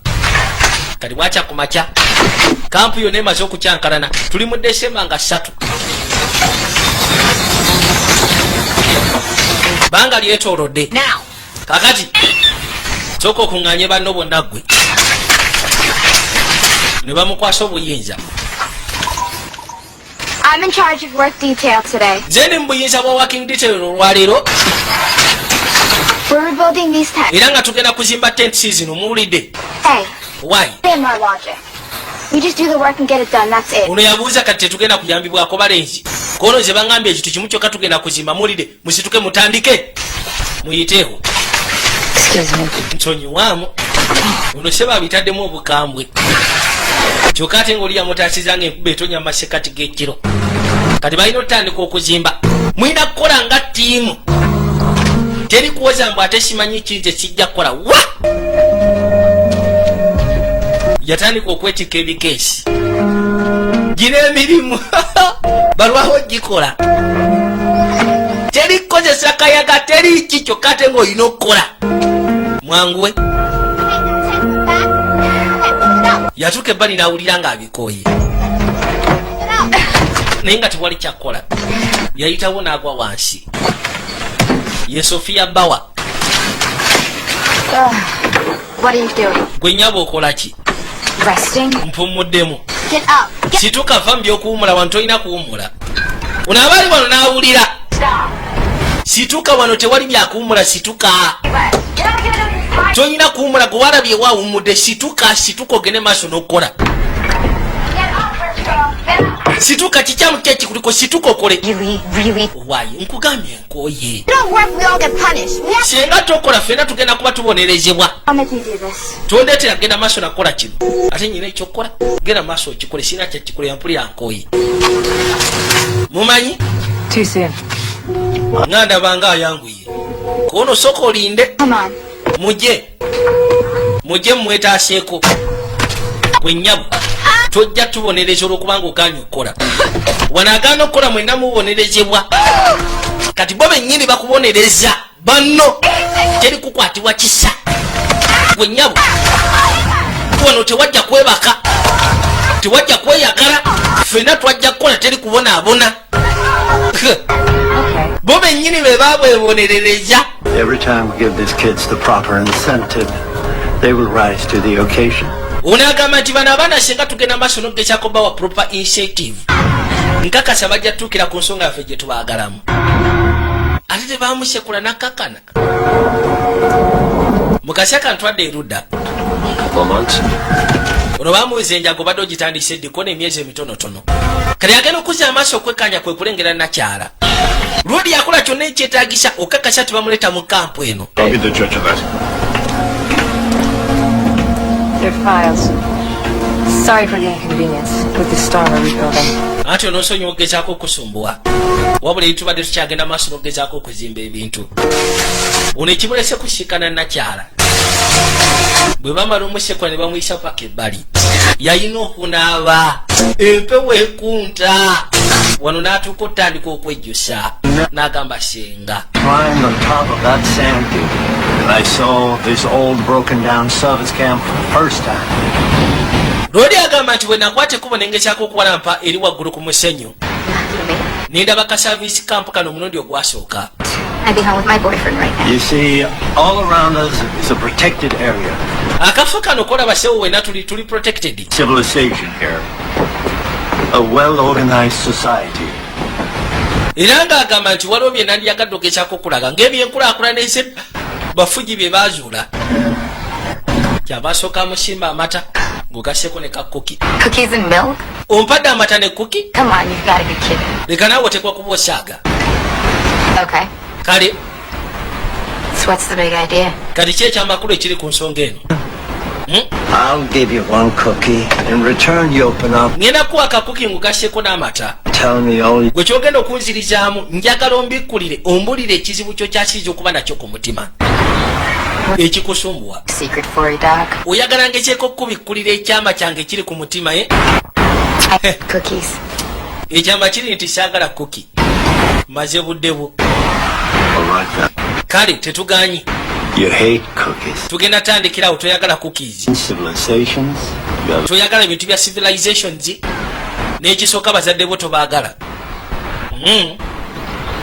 Kati bwakya ku makya, kampu yonna emaze okukyankalana. Tuli mu Desemba nga 3, banga lyetoolodde. Kakati sooka okuŋŋaanye banno bonna, ggwe ne bamukwasa obuyinza. I'm in charge of work detail today. Nze ndi mu buyinza bwa working detail olwaleero. We're rebuilding these tents. Era nga tugenda kuzimba tent zino, muwulidde? Hey, Why? in my logic. We just do the work and get it done, that's it. Ono yabuuza, kati tetugenda kuyambibwako balenzi? Kono ze baŋŋambye ekintu kimu kyokka, tugenda kuzimba. Muwulidde? Musituke mutandike, muyiteewo. Excuse me. Nsonyiwaamu, ono seba abitaddemu obukambwe, kyokka ate ngaoli yamutaasiza nga enkuba etonya mu masekati g'ekiro. Kati balina otutandika okuzimba. Mulina kukola nga ttiimu, teri kuwoza mbu ate simanyi kinze kijja kukola wa. Yatandika okwetikka ebikeesi. Gino emirimu balwawo gikola, teri kukozesa kayaga, teri ki, kyokka ate ng'olina okukola mwanguwe. Yatuuka ebbali n'awulira ng'abikooye, naye nga tewali kyakkola. Yayitawo n'agwa wansi. Ye Sofiya Bawa. What are you doing? Gwe nnyaba, okola ki? Resting? Mpumuddemu. Get up. Get Situka, va mu by'okuwumula. Wano tolina kuwumula. Ono abaali wano n'awulira, situka, wano tewali byakuwumula, situka, tolina kuwumula. Gwe walabye wawummudde, situka, situka ogende maaso n'okukola. Situka, kikyamu ki ekikuliko? Situka okole. Really, really. Waayi, nkugambye nkooye. You don't work, we all get punished. We have Singa tokola, ffenna tugenda kuba tubonerezebwa. I'll make you do this. Tondeetera genda maaso nakukola kino, ate nyina ekyokukola. Genda maaso okikole, sirina kyekikole, yampulira nkooye, mumanyi. Too soon. Nga ndabanga ayanguye kono, soka olinde. Come on. Mujje, mujje, mumwetaaseeko. Gwe nnyabo, tojja tubonereza olwokubanga oganye okukola. Wano agaana okukola, mwenna mubonerezebwa. Kati bo bennyini bakubonereza banno, teri kukwatibwa kisa. Gwe nnyabo, wano tewajja kwebaka, tewajja kweyagala, ffenna twajja kukola, teri kubonaabona. Bo bennyini be babwebonerereza. Every time we give these kids the proper incentive, they will rise to the occasion. Ono agamba nti bano abaana singa tugenda maaso n'okugezaako bawa proper incentive, nkakasa bajja tutuukira ku nsonga yaffe gye tubaagalamu. Ate tebamusekula nakakana mukasya ntwadde erudda. Couple of months. Ono bamubuuza, enjago badde ogitandise ddi? Kona emyezi emitonotono. Kati agenda okuzza amaaso okwekanya kwe kulengera nakyala lwodi yakola kyonna ekyetagisa okakasa tebamuleeta mu kampu eno. I'll be the judge of that. They're files. Sorry for the inconvenience with the storm we're rebuilding. Anti onoosonyiwa okugezaako okusumbuwa, wabula eri tubadde tukyagenda maaso n'okugezaako okuzimba ebintu. Ono ekimulese kusiikana nakyala, bwe bamala omusekula ne bamuyisa paka ebbali, yalina okunaaba empewo ekunta wano, n'atuuka otandika okwejjusa n'agamba senga. Climbed on top of that sand dune, and I saw this old broken down service camp for the first time. Lwoli agamba nti bwe nakwata ekkubo nengezaako okuwalampa eri waggulu ku musenyu, nendaba ka service camp kano omulundi ogwasooka. I'd be home with my boyfriend right now. You see, all around us is a protected area. Akafo kano kolaba sewo, wena tuli protected. Civilization here. A well-organized society. Era ng'agamba nti waliwo bye nandyagadde ogezaako okulaga ng'ebyenkulaakulana eze bafugi bye baazuula. Kyava asooka amusimba amata ng'ogasseko ne ka cookie. Cookies and milk? Ompadde amata ne cookie? Come on, you've got to be kidding. Leka naawe, otekwa kuba osaaga. Okay. Kale. So what's the big idea? Kati ki ekyamakulu ekiri ku nsonga eno? I'll give you one cookie. In return, you open up Ngenda kuwa ka cookie ngugasseko n'amata. tell me all Gwe kyogenda okunzirizaamu, njagala ombikkulire, ombulire ekizibu kyo kyakiriza okuba nakyo ku mutima ekikusumbuwa. Secret for you, Doc. Oyagala ngezeeko okukubikkulira ekyama kyange ekiri ku mutima, e? I hate cookies. Ekyama kiri nti saagala cookie, maze budde bwo. All right then. Kale, tetuganyi. You hate cookies. Tugenda tandikirawo, toyagala cookies. Civilizations. You have Toyagala ebintu bya civilizations, n'ekisooka bazadde bo tobaagala.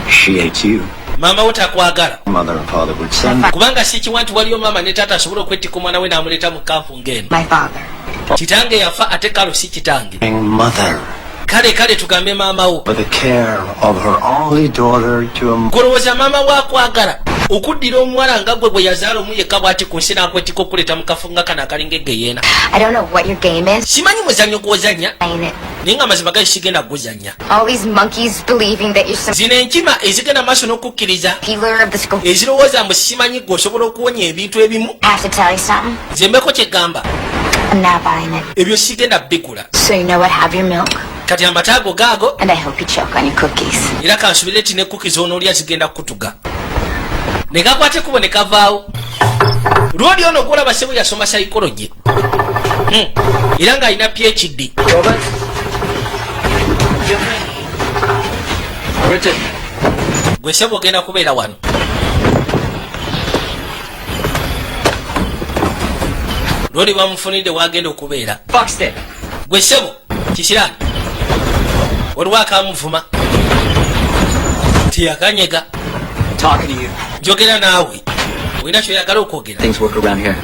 She hates you. Maama wo takwagala. Mother and father would send Kubanga si kiwa nti waliyo maama ne taata asobola okwettika omwana we n'amuleeta mu camp ng'eno. My father. Kitange yafa, ate kalo si kitange. Mother Kale kale, tugambe maama wo. for the care of her only daughter to a Golowooza maama wakwagala okuddira omuwala nga gwe bwe yazaala omu yekka bw'ati ku nsi n'akwetika okuleeta mu kafo nga kano akalinga egeyeena? I don't know what your game is. Simanyi muzannyo gw'ozannya, Playing it. naye nga amazima gali sigenda guzannya. All these monkeys believing that you're some Zino enkima ezigenda maaso n'okukkiriza, healer of the school. ezirowooza mbu simanyi gwe osobola okuwonya ebintu ebimu. I have to tell you something. Nze mbeko kyegamba. I'm not buying it. Ebyo sigenda bigula. So you know what? Have your milk. Kati amata ago gaago. And I hope you choke on your cookies. Era kansubire ti ne cookie z'onoolya zigenda kukutuga. Ne gakwata ekkubo ne kavaawo. Lwoli ono gwolaba sebo yasoma psychology, era ng'alina PhD. Robert? Richard. Gwe sebo ogenda kubeera wano. Lwoli bamufunidde wagenda okubeera. Buxton. Gwe sebo kisiraani, waliwo akamuvuma tiyakanyega. Talking to you. Njogera naawe, olina kyoyagala okwogera? Things work around here.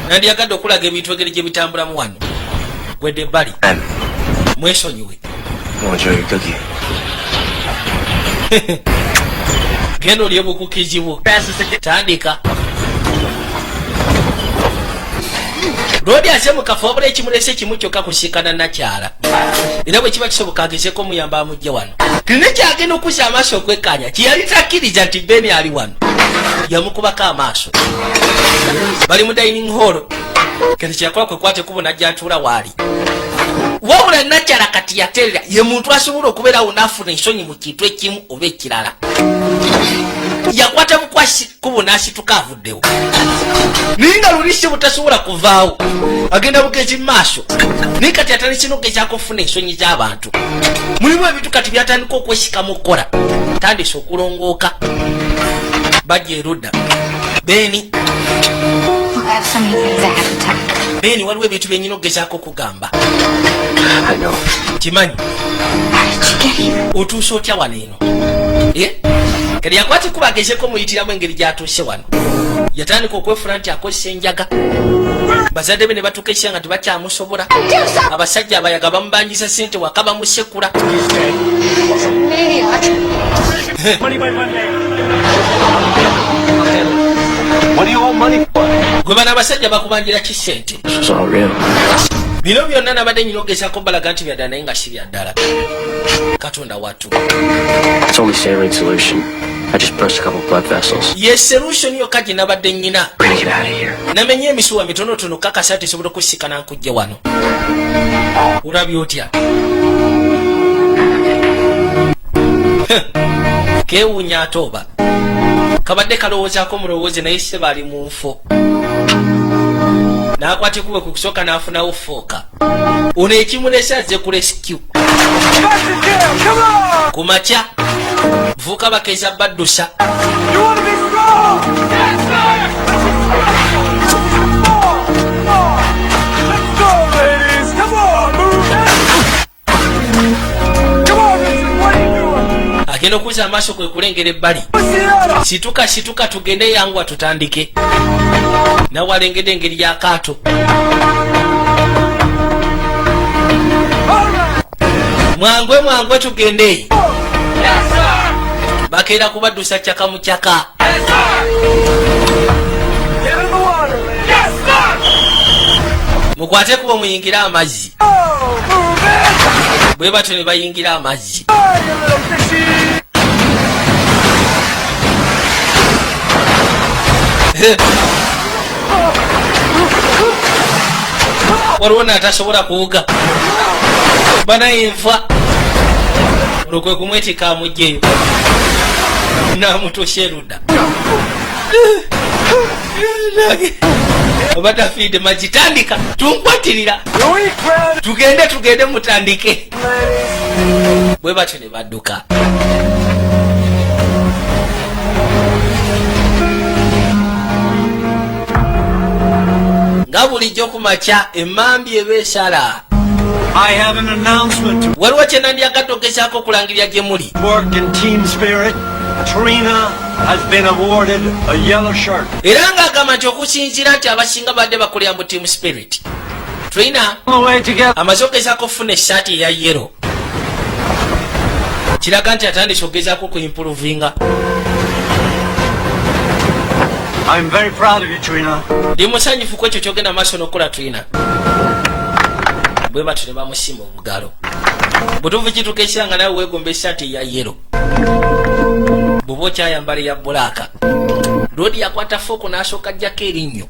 Nandyagadde okulaga ebintu engeri gye bitambulamu wano. Gwedde ebbali. Mwesonyiwe. Enjoy your cookie. Genda olye bucookies bwo, tandika. Lwodi ase mu kafo, wabula ekimulese kimu kyokka, kusiikana nakyala, era bwe kiba kisoboka agezeko omuyamba amugje wano. Tulina kyagenda okuzza amaaso okwekkaanya kiyali takkiriza nti Beni ali wano, yamukubako amaaso. Bali mu dining hall. Kati kyeyakola kwe kwata ekkubo najja atuula waali. Wabula nakyala kati yaterera, ye muntu asobola okubeerawo n'afuna ensonyi mu kintu ekimu oba ekirala. Yakwata bukwasi kubo n'asituka avuddewo, naye nga luli si butasobola kuvaawo, agenda bugezi mu maaso. Naye kati atandise n'okugezaako okufuna ensonyi z'abantu. Mulimu ebintu kati byatandika okwesikamu okukola, tandise okulongooka. Bajja erudda Beeni. Look, I have so many things I have to tell you. Beeni, waliwo ebintu byenyina okugezaako okugamba. I know. Kimanyi. How did you get here? Otuuse otya wano eno? Eh? Kati yakwata kuba agezeko muyitiramu engeri gyatuuse wano. Yatandika okwefula nti akozesa enjaga, bazadde be ne batuuka ekiseera nga tebakyamusobola. Abasajja abayaga bamubanjisa sente waka, bamusekula. Money by Monday. What do you want money for? Gwe bano abasajja bakubanjira ki sente? This was all real. Bino byonna nabadde nyina okugezaako balaga nti byaddala, naye nga si byaddala. Katonda wattu. It's only saline solution. I just burst a couple blood vessels. Ye solution yokka gye nabadde nyina. We're gonna get out of here. Namenye emisuwa mitonotono, kakasa tesobola okusikana nkujje wano. Olabye otya? Heh. Keewuunya ate oba kabadde kalowoozaako mulowooze, naye se bali mu nfo. N'akwata ekkubo ku kusooka n'afunawo fooka. Ono ekimulese azze ku rescue. Ku makya vuuka bakeeza baddusa. You want to be strong? Yes, sir! Four, four. Let's go, ladies! Come on, move it! Come on, Richard, what are you doing? Agenda okuzza amaaso kwe kulengera ebbali. Pussy. Situka, situka, tugende, yangwa tutandike. Nawe alengedde engeri y'akaato. Mwangwe, mwangwe, tugende. Bakeera kubaddusa kyaka mu kyaka. Get in the water, ladies! Yes, sir! Mukwate kuba muyingire amazzi. Oh, move it! Bwe batyo ne bayingira amazzi. Oh, you little fishy! Waliwo naatasobola kuwuga banaye nfa. Olwo kwe kumwetika amugjeyo n'amutuusa erudda. Oba tafiidde magitandika tunkwatirira, tugende tugende mutandike. Bwe batyo ne badduka. Nga bulijjo ku makya emmambi eba esala. I have an announcement to Waliwo kye nandyagadde ogezaako okulangirira gye muli. work in team spirit. Trina has been awarded a yellow shirt. Era ng'agamba nti okusinziira nti abasinga badde bakolera mu team spirit, Trina On the way together. amaze ogezaako okufuna essaati eya yellow, kiraga nti atandise okugezaako okuimprovinga. I'm very proud of you, Trina. Ndi musanyufu ku ekyo kyogenda maaso n'okukola, Trina. Bwe batyo ne bamusimba obugalo. Butuufu kituuka ekira nga nawe weegomba essaati eya yellow bw'oba okyayambala eya black. Lodi yakwata fork n'asooka ajjako erinnyo.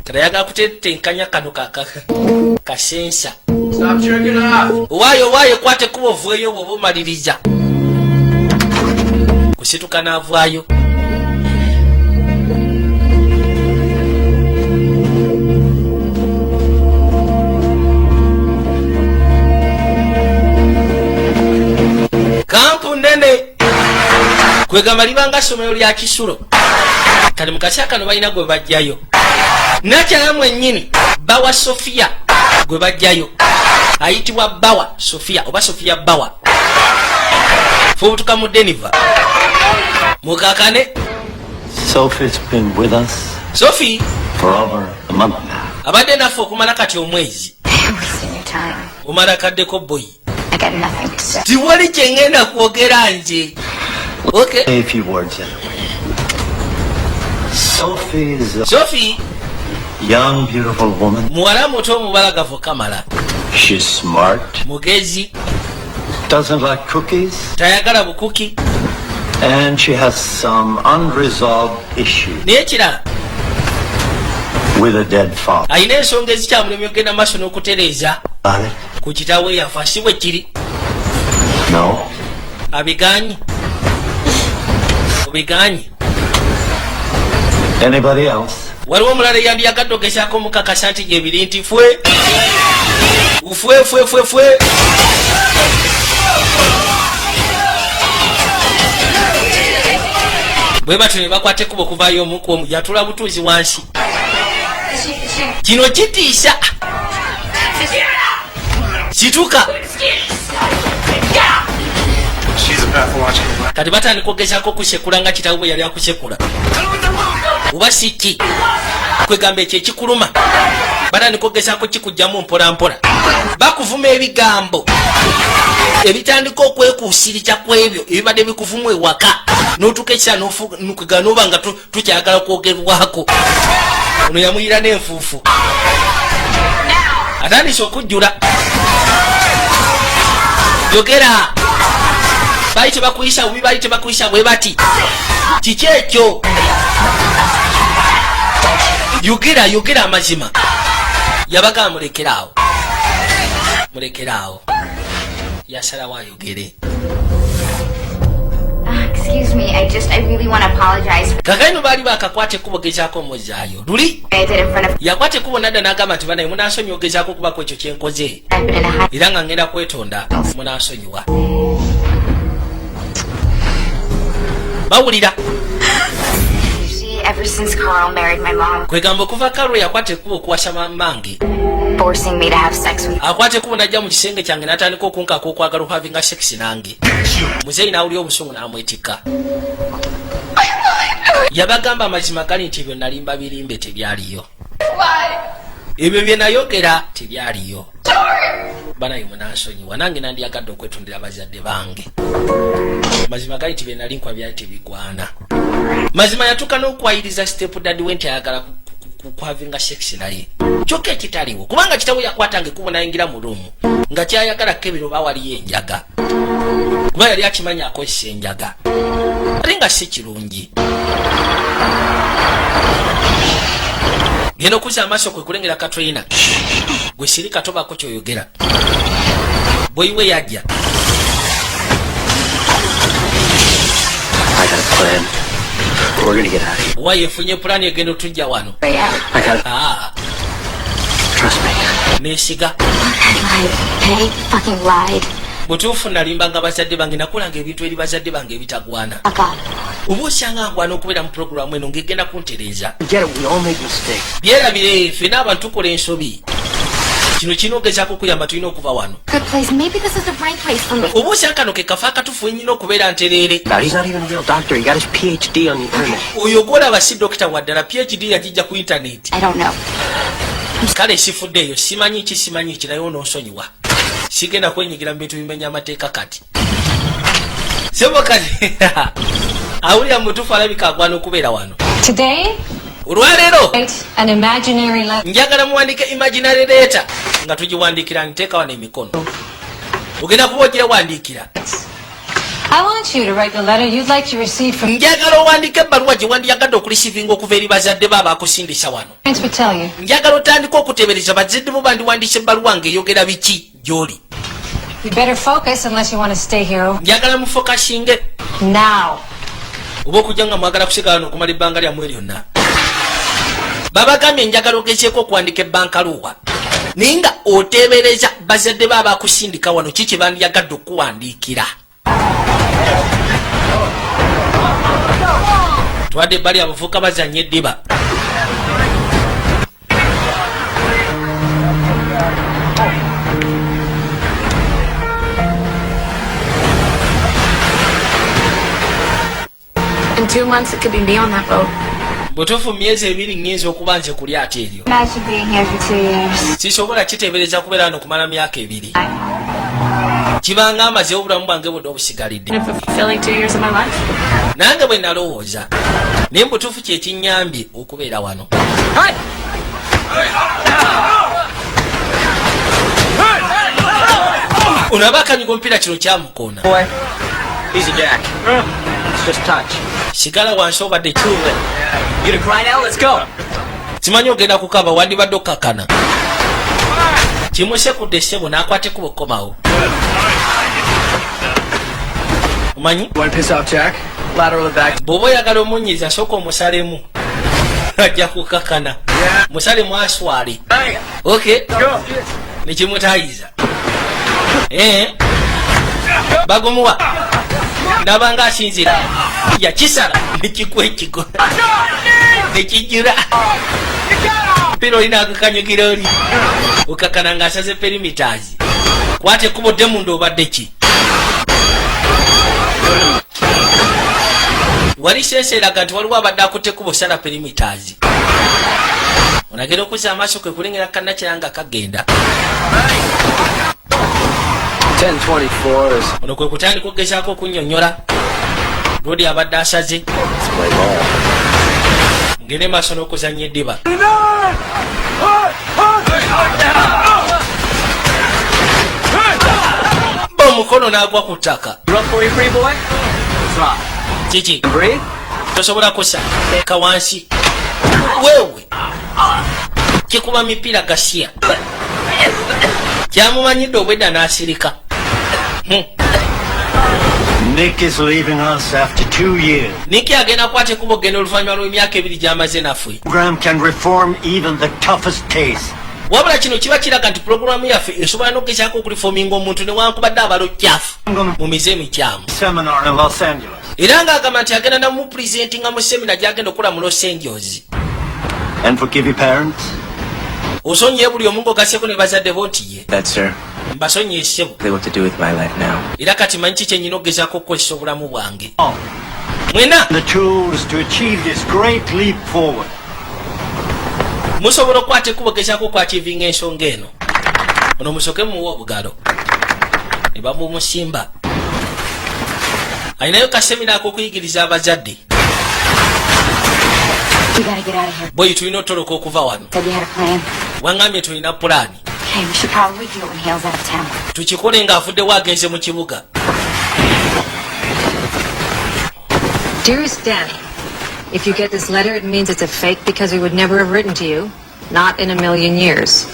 Kati ayagala kutetenkanya kano kasensa. Stop jerking off. Owaayo owaayo, kwata ekkubo ovueyo bw'oba omaliriza kusituka n'avaayo. Camp nene, kwegamba libanga ssomero lya kisulo. Kati mu kaseera kano balina gwe bajjayo, nakyala mwennyini bawa Sofiya gwe bajjayo, ayitibwa Bawa Sofiya oba Sofiya Bawa. Fubutuka mu Denver mukakane. Sophie's been with us Sofi for over a month now. abadde naffe okumala kati omwezi. You're wasting your time. Omala kaddeko, boy. I got nothing to say. Tiwali kyengenda kwogera nje, okay. A few words anyway. Sophie's a Sofi young, beautiful woman. muwala muto omubalagavu kamala. She's smart, Mugezi. doesn't like cookies, Tayagala bukuki. and she has some unresolved issues Naye ekirala, with a dead father. alina ensonga ezikyamulemye okugenda maaso n'okutereeza Got it? ku kitaawe yafa, si bwe kiri? No. Abiganye, obiganye? Anybody else? Waliwo omulala eyandyagadde ogezaako omukakasa nti gyebiri nti fwe fwe fwe fwe fwe? Bwe batyo ne bakwata ekkubo okuvaayo. Omuku omu yatula butuuzi wansi. Kino kitiisa. Situka. She's a pathological. Kati batandika okugezaako okusekula nga kitaawe bwe yali akusekula, oba si ki kwegamba ekyo ekikuluma, batandika okugezaako kikugjamu mpola mpola, bakuvuma ebigambo ebitandika okwekuusiriza ku ebyo ebibadde bikuvumu ewaka, n'otuuka ekisa kwega noba nga tukyagala kwogerwako. Ono yamuyira n'enfuufu, atandise okujjula. Yogera, baali tebakuyisa bubi, baali tebakuyisa bwe bati, kiki ekyo? Yogera, yogera amazima. Yabagamba mulekeraawo, mulekeraawo. Yasalawo ayogere. Excuse me, I really want to apologize for Kakano baali bakakwata ekkubo gezaako omuzaayo luli. what I did in front of. Yakwata ekkubo nadda n'agamba nti banaye munansonyiwa ogezaako okubako ekyo kyenkoze. I've been in a high. Era nga ngenda kwetonda, munansonyiwa. Bawulira. You see, ever since Carl married my mom, Kwegamba okuva Carl yakwata ekkubo okuwasa mammange, forcing me to have sex with. akwata ekkubo najja mu kisenge kyange n'atandika okunkaka okwagala okuhavinga sex nange. Muzeeyi n'awulira obusungu n'amwetikka. Yabagamba amazima gali nti ebyo nalimba birimbe, tebyaliyo ebyo bye nayogera, tebyaliyo. Banaye munansonyiwa, nange nandyagadde okwetondera bazadde bange. Mazima gali nti bye nali nkwa byali tebigwana. Mazima yatuuka n'okwayiriza step daddy we nti ayagala kuhavinga sex naye, kyokka ekitaliwo, kubanga kitawe yakwatanga ekkubo nayingira mu room nga kyayagala kebero oba waliyo enjaga, kuba yali akimanyi akozesa enjaga, ate nga si kirungi. Genda okuzza amaaso kwe kulengera Katrina. Gwe siri katobako kyoyogera. Bweyiwe yajja Plan. We're gonna get out of here. Wa yefunye pulaani egenda otujja wano. Way out. I got it. Ah, Trust me. Neesiga. I lied. Okay? Fucking lied. Butuufu nalimbanga bazadde bange, nakolanga ebintu eri bazadde bange ebitagwana. Fuck off. Oba osyanga ngwana okubeera mu puroguramu eno ng'egenda kuntereeza. Get it. We all make mistakes. Byerabire, ffena abantu tukola ensobi. Kino kirina ogezaako okuyamba, tulina okuva wano. Good place. Maybe this is the right place for me. Oba osanga kano ke kafo akatuufu enyina okubeera ntereere. Now, he's not even a real doctor. He got his PhD on the internet. Oyo gwolaba si dokita waddala, PhD yagijja ku intaneti. I don't know. Kale sifudde eyo, simanyi ki, simanyi ki, naye onoonsonyiwa, sigenda kwenyigira mu bintu bimenya amateeka. Kati sebo, kati awulira mutuufu, alabika agwana okubeera wano. Today, Olwaleero write an imaginary letter. njagala muwandike imaginary letter nga tugiwandiikira nteeka wano emikono, ogenda kuba ogyewandiikira. I want you to write the letter you'd like to receive from Njagala owandiike ebbaluwa gye wandiyagadde okureceivinga okuva eri bazadde bo abakusindisa wano. parents would tell you. Njagala otandike okutebereza bazadde bo bandiwandiisa ebbaluwa ng'eyogera biki gy'oli. You better focus unless you want to stay here Njagala mufocusinge now. oba okujja nga mwagala kusigala wano okumala ebbanga lyammwe lyonna. Babagambye njagala ogezeeko okuwandika ebbankaluwa naye nga oteebereza bazadde bo abakusindika wano ki kye bandiyagadde okuwandiikira. Twadde ebbali, abavubuka bazanya eddiba. In 2 months, it could be me on that boat. Butuufu myezi 2 nyinza okuba nze ku lyato eryo. Imagine being here for 2 years. Sisobola kiteebereza kubeera wano okumala myaka 2, kibanga amazeewo obulamu bwange bwonna obusigalidde. And fulfilling 2 years of my life. Nange bwe nalowooza, naye mubutuufu kyekinyambye okubeera wano. Ono aba akanyiga omupiira, kino kyamukoona. Boy. Easy, Jack. It's just touch. Sigala wansi, obadde ki? You gonna cry now? Let's go. Simanyi ogenda kukaba, wandibadde okakana kimusekudde essebo n'akwata ekkubo okkomawo, omanyi. Want to piss off Jack? Lateral it back. Bw'oba oyagala omunyiiza, sooka omusalemu, ajja kukakana. Musalemu aswale. Ok, nekimutayiza. Eh, bagumuwa nabanga asinzira yakisala nekikwa ekigo nekijura pira olina akakanyugira oli okakana ng'asaze perimeters. Kwata ekkubo dde munda. Obadde ki wali sense eraga nti waliwo abadde akutte ekkubo sala perimeters. Onagera okuzza amaaso kwe kulengera kannakira nga kagenda. 1024 is. Ono kwe kutandika okugezaako okunnyonnyola lodi abadde asaze. Let's play ball. Ngende maaso n'okuzannya eddiba. Ba omukono n'agwa ku ttaka. You up for your free boy? Drop. Kiki? Breathe. Tosobola kusa ka wansi weewe kikuba mipiira gasiya kyamumanyidde obwedda n'asirika. Nick is leaving us after 2 years. Niki agenda kukwata ekkubo okgenda oluvannyuma lw'emyaka 2 gy'amaze naffe. Program can reform even the toughest case. Wabula kino kiba kiraga nti pulogulaamu yaffe esobola n'okugezaako okureforminga omuntu newankubadde abala okyafu mu mize emikyamu. Seminar in Los Angeles. Era ng'agamba nti agenda namupresentinga mu seminar gy'agenda okukola mu Los Angeles. And forgive your parents? Osonyiye buli omu ng'ogaseeko ne bazadde bo? Nti ye. That, sir. Mbasonyiye ssebo. What to do with my life now. Era kati manyi ki kyenyina okugezaako okukozesa obulamu bwange Oh. mwena. The tools to achieve this great leap forward. Musobola okukwata ekkubo gezaako okwachievinga ensonga eno. Ono musoke muwe obugalo ne bamumusimba. Alinayo kaseminar ak'okuyigiriza abazadde. We gotta get out of here. Boyi, tulina otoloka okuva wano. Said you had a plan. Waŋŋambye tulina pulaani. Okay, we should probably do it when Hale's out of town. Tukikole ng'avuddewo agenze mu kibuga. Dearest Danny, if you get this letter, it means it's a fake because we would never have written to you. Not in a million years.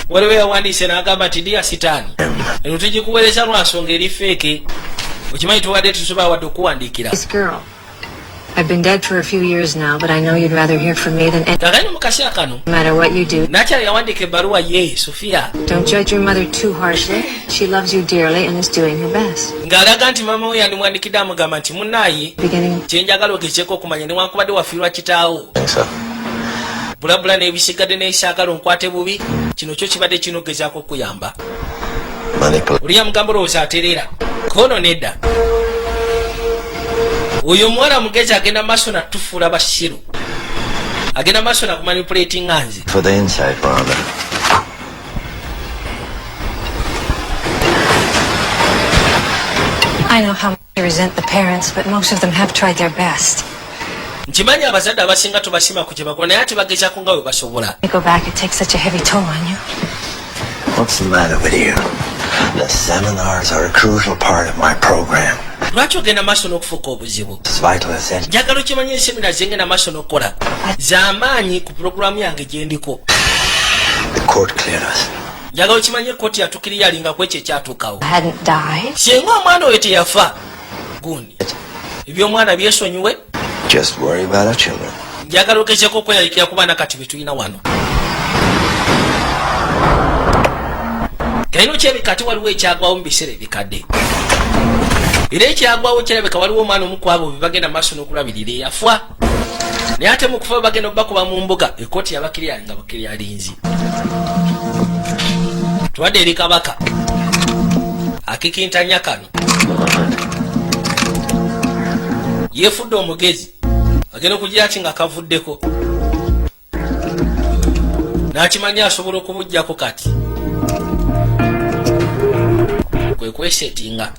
Waliwo yawandiise n'agamba nti, "Dear sitaani, eno tugikuweereza lwa nsonga eri fake. Okimanyi tubadde tusobola wadde okuwandiikira. This girl. I've been dead for a few years now, but I know you'd rather hear from me than any. Kakani mu kaseera kano, No matter what you do, nakyala yawandiika ebbaluwa ye Sofiya, don't judge your mother too harshly. She loves you dearly and is doing her best. Ng'alaga nti maama we yandimuwandikidde, amugamba nti munnaaye, Beginning kyenjagala ogezeeko okumanya, newankubadde wafiirwa kitaawo, Think so. bulabula n'ebisigadde n'ekyagala onkwate bubi, kino kyo kibadde kirina okugezaako okuyamba. Money, police. Oli yamugamba, olowooza atereera kono? Nedda, oyo omuwala mugezi, agenda maaso natufuula basiru, agenda maaso nakumanipulatinga nze. For the insight, Rhonda. I know how much you resent the parents, but most of them have tried their best. Nkimanyi abazadde abasinga tubasiima ku kye bakola, naye ate bagezaako nga bwe basobola. You go back, it takes such a heavy toll on you. What's the matter with you? The seminars are a crucial part of my program. Lwaki ogenda maaso n'okufuuka obuzibu? It's vital essential. Njagala okimanye, ensemina zengenda maaso n'okukola z'amaanyi ku pulogulaamu yange gye ndiko. The court cleared us. Njagala okimanye, ekooti yatukiriyalinga ku ekyo ekyatuukawo. I hadn't died. Singa omwana oyo teyafa gundi, ebyomwana byesonyiwe. Just worry about our children. Njagala ogezeko okweraliikira ku baana kati betulina wano. Kalina okyebika ate waliwo ekyagwawo mu biseera ebikadde, era ekyagwawo kirabika waliwo omwana omu ku abo be bagenda maaso n'okulabirira eyafa, naye ate mu kufa bagenda obakuba mu mbuga, ekooti yabakirya nga bakiryalinzi. Twadde eri kabaka akikintanya kano, yeefudde omugezi, agenda okugira ki nga kavuddeko n'akimanya asobola okubuggyako. Kati kwe kwesetinga.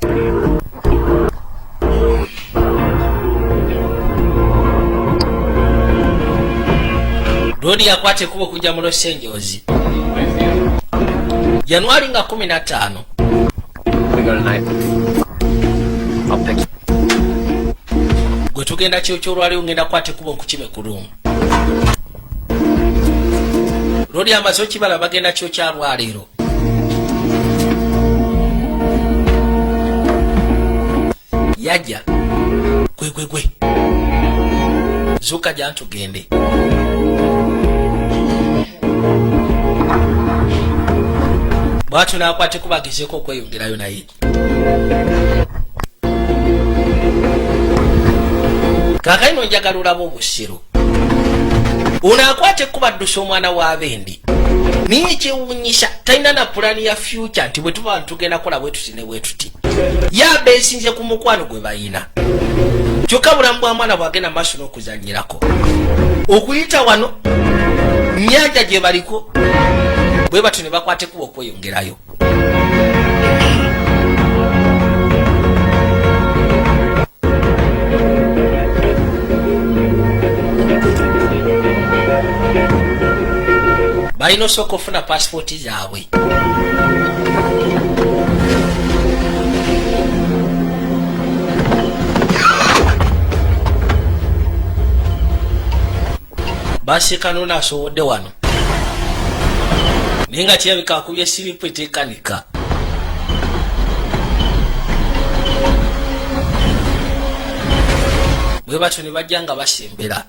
Lodi yakwata ekkubo okujja mu Los Angeles Januari nga 15. We go tonight. I'll pick you. Gwe tugenda kyokyolwaliwo, ngenda kwata ekkubo nkukime ku room. Lodi amaze okibala, bagenda kyokyalwaleero. Yajja gwe gwe gwe zuuka jantugende. Bwatyo nakwata ekkubo agezeeko okweyongerayo, naye kaakati njagala olaba obusiru. Ono akwata ekkuba ddusa omwana w'abendi, naye ekyewuunyisa talina na pulani ya future nti bwe tuba tugenda kukola bwe tuti ne bwe tuti. Yaba esinze ku mukwano gwe bayina, kyokka bulamu bwa mwana bwagenda maaso n'okuzanyirako okuyita wano nyanja gye baliko, bwe batyo ne bakwata ekkuba okweyongerayo. Balina osooka ofuna pasipooti zaabwe. Basiika nono asobodde wano, naye nga kirabika akubye siripu eteekanika. Bwe batyo ne bajja nga basembera.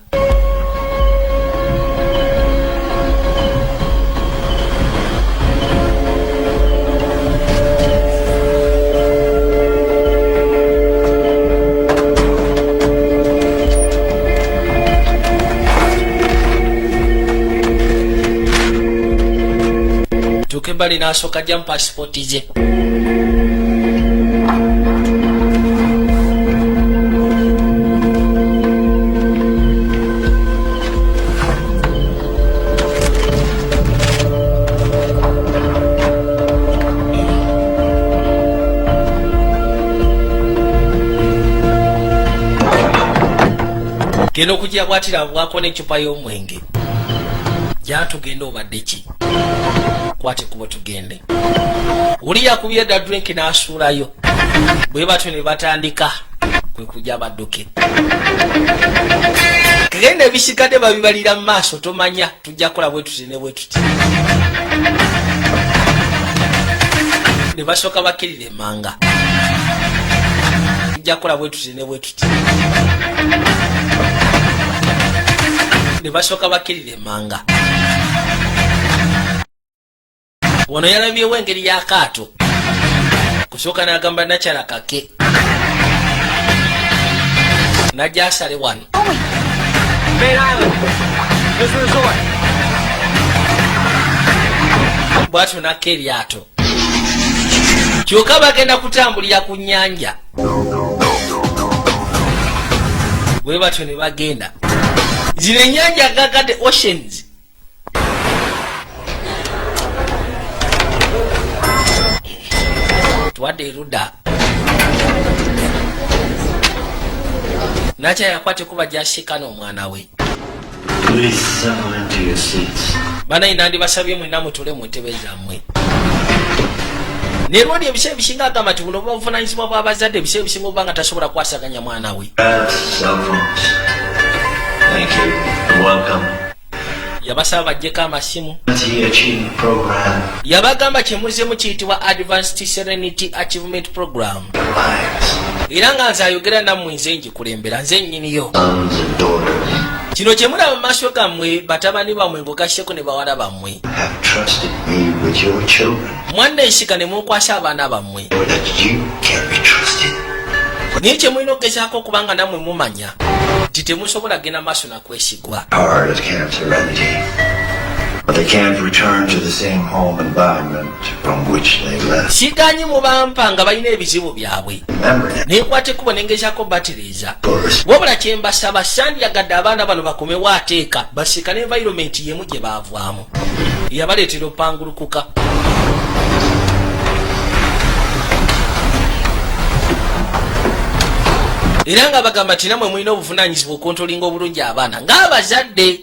Tuuka ebbali n'asooka ajjamu pasipooti ze. Genda okujja bwatira bwako n'eccupa y'omwenge. Gyatugenda obadde ki? Kwate kubo tugende. Oli yakubye dda drink n'asuulayo. Bwe batyo ne batandika kwe kujja badduke. Genda ebisigadde babibalira mu maaso, tomanya tujja kukola bwe tuti ne bwe tuti. Ne basooka bakkirira emmanga. Tujja kukola bwe tuti ne bwe tuti. Ne basooka bakkirira emmanga. Wano yalabyewo engeri y'akaato. Kusooka n'agamba nakyala kake najja asale wano. Main Island. There's the resort. Bwatyo nakka eryato, kyokka bagenda kutambulira ku nnyanja bwe batyo ne bagenda. Zino ennyanja gagadde oceans. Twadde erudda, nakya yakwata ekuba gyasiikana omwana we. Please settle into your seats. Banayi, nandibasabye mwenna mutule mu ntebe zammwe. Nerwadi ebiseera ebisinga agamba nti buno buba buvunanyizibwa bw'abazadde. Ebiseera ebisinga obuba nga tasobola kwasaganya mwana we. Cell phones. Thank you and welcome. Yabasaba baggyeko amasimu. The Achievement Program. Yabagamba kyemuzeemu kiyitibwa Advanced Serenity Achievement Program. Lives. Era nga nze ayogera nammwe, nze ngikulembera, nze nnyiniyo. Sons and daughters Kino kye mulaba mu maaso gammwe, batabani bammwe ng'ogasseko ne bawala bammwe. have trusted me with your children. Mwanneesiga ne munkwasa abaana bammwe. That you can be trusted. Naye kye mulina okugezaako okuba nga nammwe mumanya nti temusobola genda maaso nakwesigwa. Hard at Camp Serenity. But they can't return to the same home environment from which they left. Siganyi mubampa nga balina ebizibu byabwe. Remember that. Nenkwata ekkubo nengezaako batereeza. Course. Wabula kye mbasaba, sandyagadde abaana bano bakomewo ateeka basiikane environment yemu gye baavaamu yabaleetera opangulukuka. Era nga bagamba nti namwe mulina obuvunaanyizibwa okontrolinga obulungi abaana ng'abazadde.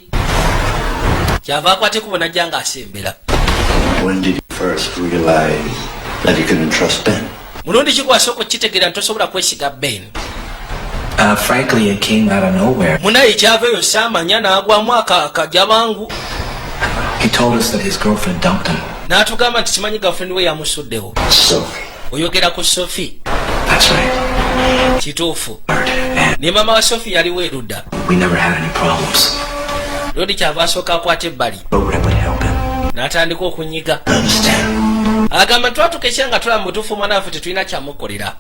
Kyava akwata ekkubo najja ng'asembera. When did you first realize that you couldn't trust Ben? Mulundi kikwasooka okukitegeera nti tosobola kwesiga Ben? Frankly, it came out of nowhere. Munaye kyava eyo saamanya n'agwamu akajabangu. He told us that his girlfriend dumped him. N'atugamba nti kimanyi girlfriend we yamusuddewo. Sophie. Oyogera ku Sophie? That's right. Kituufu. And Ne maama wa Sophie yaliwo erudda. we never had any problems. Lodi kyava asooka akwata ebbali. Program would help him. N'atandika okunyiga. Understand. Agamba twatuka ekya nga tulaba mutuufu omwana waffe tetulina kyamukolera,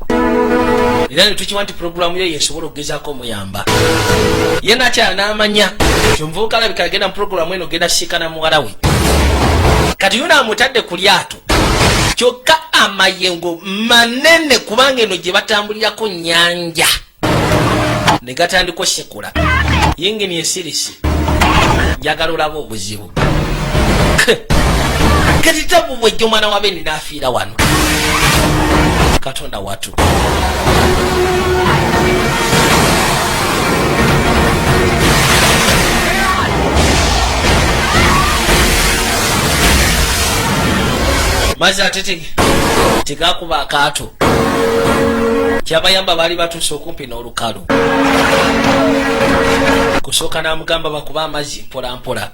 era ne tukiwa nti puroguramu yo yesobola okugezaako omuyamba. Ye nakyala n'amanya nti omuvubuka alabika agenda mu puroguramu eno genda siikana muwala we. Kati yuna amutadde ku lyato, kyokka amayengo manene kubanga eno gye batambulirako nnyanja, ne gatandika osekula yingini esirisi. Njagala olaba obuzibu. Kati tabu bwejja omwana wa Beni n'afiira wano. Katonda watu. Mazzi ate tegakuba akaato. Kyabayamba baali batuuse okumpi n'olukalu. Kusooka n'amugamba bakuba amazzi mpola mpola,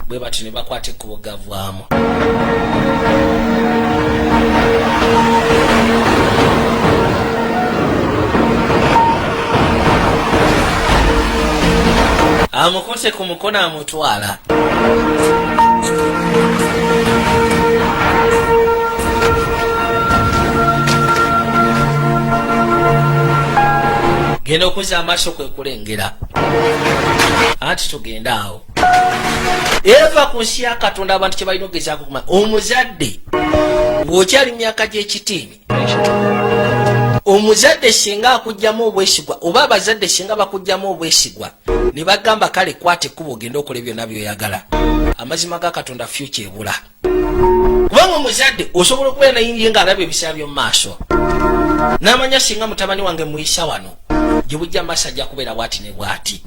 bwe bati ne bakwata ekkubo gavwamu. Amukutte ku mukono amutwala. Genda okuzza amaaso kwe kulengera anti tugende awo eva ku nsi ya Katonda. Abantu kye balina okugezaako kumanya, omuzadde ng'okyali myaka gy'ekitiini, omuzadde singa akugjamu obwesigwa oba abazadde singa bakugjamu obwesigwa ne bagamba kale kwata ekkubo ogende okola byonna byoyagala, amazima ga Katonda future ebula, kubanga omuzadde osobola okubeera naye ng'alaba ebiseera by'omu maaso n'amanya singa mutabani wange muyisa wano gye bujja maaso ajja kubeera bw'ati ne bw'ati.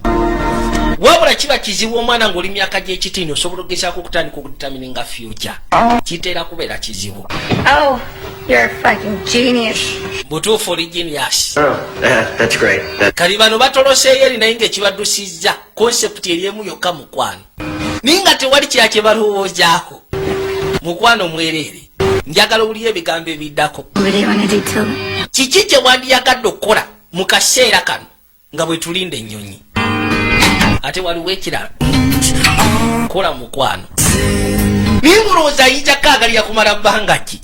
Wabula kiba kizibu omwana ng'oli myaka gy'ekitiini osobola okugezaako okutandika okudetermininga future, kiteera kubeera kizibu. Oh, you're a fucking genius. Butuufu oli genius. Oh, that's great. That Kali bano batoloseeyo eri naye ng'ekibaddusizza concept eri emu yokka, mukwano, naye nga tewali kirala kye balowoozaako. Mukwano mwereere, njagala owulire ebigambo ebiddako. What do you want to do till Kiki kye wandiyagadde okukola mu kaseera kano nga bwe tulinda ennyonyi? Ate waliwo ekirala, kola mukwano, naye mulowooza ayinza kaagalira kumala bbanga ki?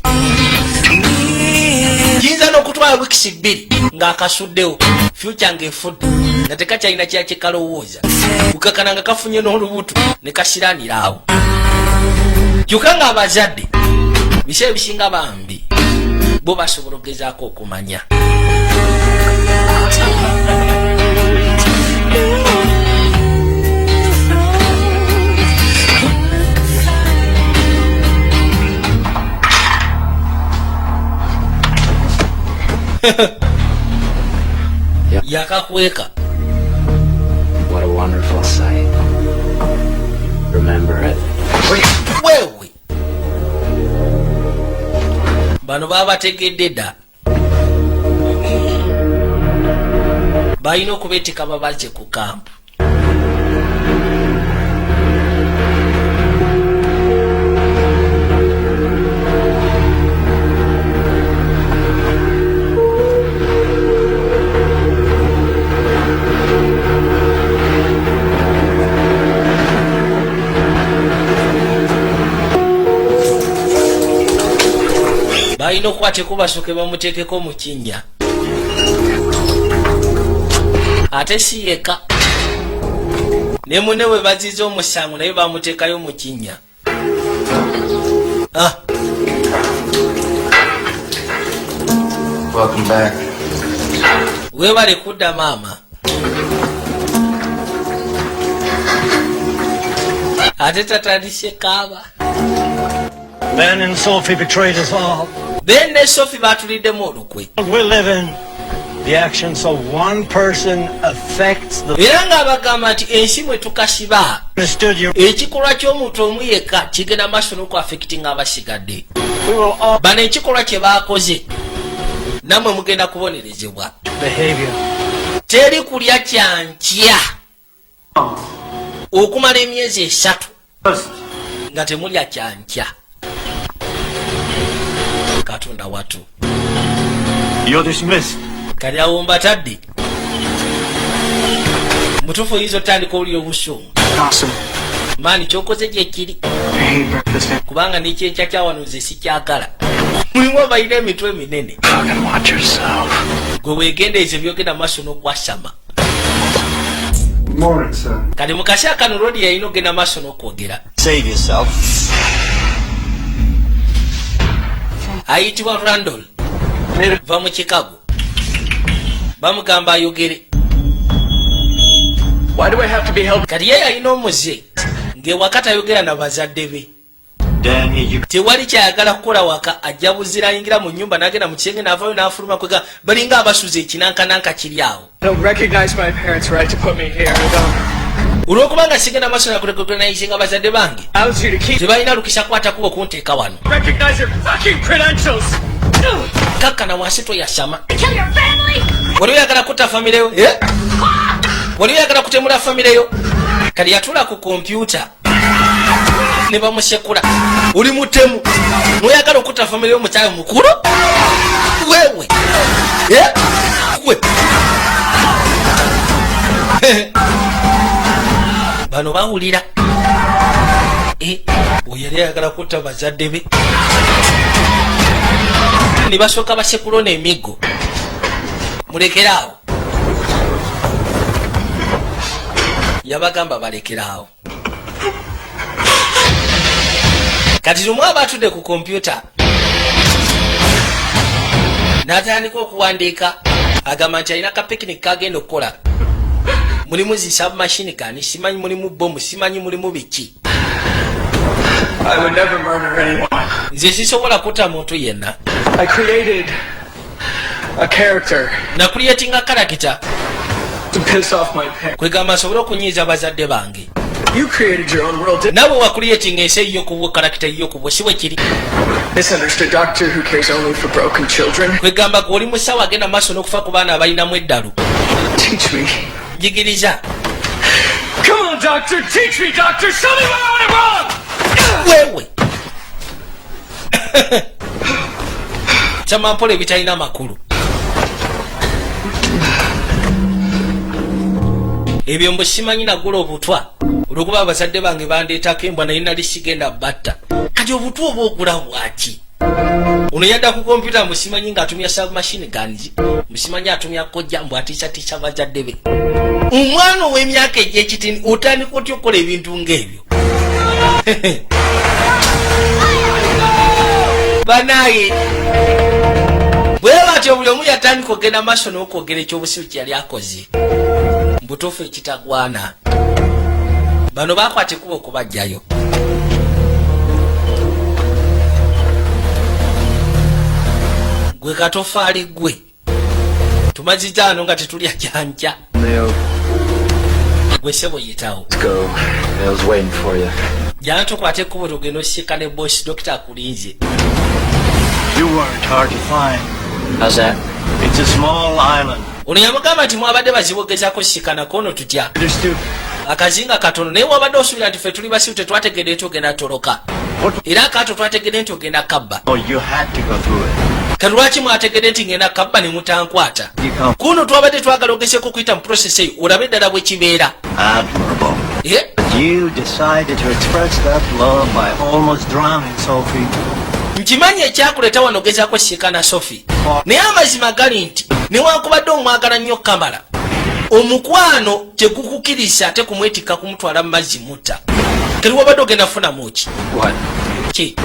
Kiyinza n'okutwala weeks 2 ng'akasuddewo, future ng'efudde, nga tekakyalina kira kyekalowooza, kukakana nga kafunye n'olubuto ne kasiranira awo. Kyokka ng'abazadde biseera ebisinga bambi bo basobola okugezaako okumanya. Yakakweka. What a wonderful sight. Remember it. Wewe, bano babategedde dda, balina okubeetika babaze ku camp. Balina okukwateko, basooke bamuteekeko mu kinnya. Ate si yekka, ne munne bwe baziza omusango naye bamuteekayo mu kinnya. Ah, Welcome back. Weebale kudda, maama. Ate tatandise kaaba. Ben and Sophie betrayed us all. Ben ne Sophie batuliddemu olukwe. We live in the actions of one person affects the Era ng'abagamba nti ensi mwe tukasiba, understood you. ekikolwa ky'omuntu omu yekka kigenda maaso n'okuaffectinga abasigadde. We will all Bano ekikolwa kye baakoze, nammwe mugenda kubonerezebwa. behavior. Teri kulya kyankya okumala emyezi 3 First, nga temulya kyankya. Katonda watu. You're dismissed. Kati awo mbatadde mutuufu, oyinza otandika owulira obusungu. Awesome. Maani kyokoze gyekiri. I hate breakfast. Kubanga nekyenkya kyawano nze sikyagala. Mulimu abalina emitwe eminene. Fucking watch yourself. Gwe wegendereze byogenda maaso n'okwasama. Morning, sir. Kati mu kaseera kano Rodi yalina okugenda maaso n'okwogera. Save yourself. Ayitibwa Randall, va mu Chicago, bamugamba ayogere. Why do I have to be held? Kati ye yalina omuze ng'ewaka tayogera na bazadde be. Danny, you Tewali kyayagala kukola waka, ajja buzira, ayingira mu nyumba n'agenda mu kisenge n'avaayo n'afuluma. Kwega balinga abasuza ekinankananka kiri awo. I don't recognize my parents' right to put me here. I don't. Olw'okubanga sigenda maaso nakurecognizinga bazadde bange, Allows you to keep tebalina lukisa kwata kuba okunteeka wano. Recognize your fucking credentials. Kakkana wansi, toyasama. Kill your family! Wali oyagala kutta famire yo, eh? Wali oyagala kutemula famire yo? Kati yatula ku kompyuta ne bamusekula. Oli mutemu noyagala okutta famire yo, mukyala mukulu wewe. Eh? Gwe bano bawulira. Eh, oyo yali ayagala kutta bazadde be, ne basooka basekulo n'emiggo. Mulekeraawo, yabagamba balekeraawo. Kati lumu aba atudde ku kompyuta n'atandika okuwandiika, agamba nti alina ka picnic kagenda okukola, mulimu zi submachine gun, simanyi mulimu bomu, simanyi mulimu biki. I would never murder anyone. Nze sisobola kutta muntu yenna. I created a character Nacreatinga character to piss off my parents. Kwegamba nsobole okunyiiza bazadde bange. You created your own world, didn't Naawe wacreatinga ensi eyiyo kubwo, character yiyo kubwo, si bwe kiri? Misunderstood doctor who cares only for broken children. Kwegamba gwe oli musawo agenda maaso n'okufa ku baana abalinamu eddalu. Teach me. Njigiriza. Come on, doctor, teach me, doctor. Show me where I went wrong. Wewe kyamampola ebitalina makulu. Ebyo mbu simanyi nagula obutwa olwokuba abazadde bange bandeetako embwa, naye nali sigenda batta. Kati obutwa oba ogula bwaki? Ono yadda ku kompyuta, musimanyi ng'atumya submachine guns, musimanyi atumya kojja, mbu atiisatiisa bazadde be. Omwana ow'emyaka egy'ekitini otandika otya okukola ebintu ng'ebyo? Banaye, bwe batyo buli omu yatandika okugenda maaso n'okwogera ekyobusiru kye yali akoze mubutuufu ekitagwana. Bano bakwata ekkubo okubajjayo. Gwe katofaali, gwe tumazizaano nga tetulya janja. Leo, Gwe sebo, yitawo. let's go. Leo's waiting for you. Jana tukwate ekkubo tugenda osika ne bosi, dokita akulinze. You weren't hard to find. How's that? It's a small island. Ono yamugamba nti mwabadde bazibu ogezaako sikanako ono tutya. There's two. Akazinga katono, naye wabadde osuubira nti ffe tuli basiru, tetwategedde nti ogenda toloka, era akaato twategedde nti ogenda kabba. Oh, you had to go through it. Kati lwaki mwategedde nti ngenda kabba ne mutankwata? You come. Kuno twabadde twagala ogezeko okuyita mu process eyo olabe eddala bwe kibeera. Admirable. Eh? But you decided to express that love by almost drowning Sophie. Nkimanyi ekyakuleeta wano ogezaako siikana Sophie, naye amazima gali nti newankubadde omwagala nnyo kamala, omukwano tegukukiriza ate kumwetikka kumutwala mu mazzi mutta. Kati wabadde ogenda kufunamu ki? What? Ki?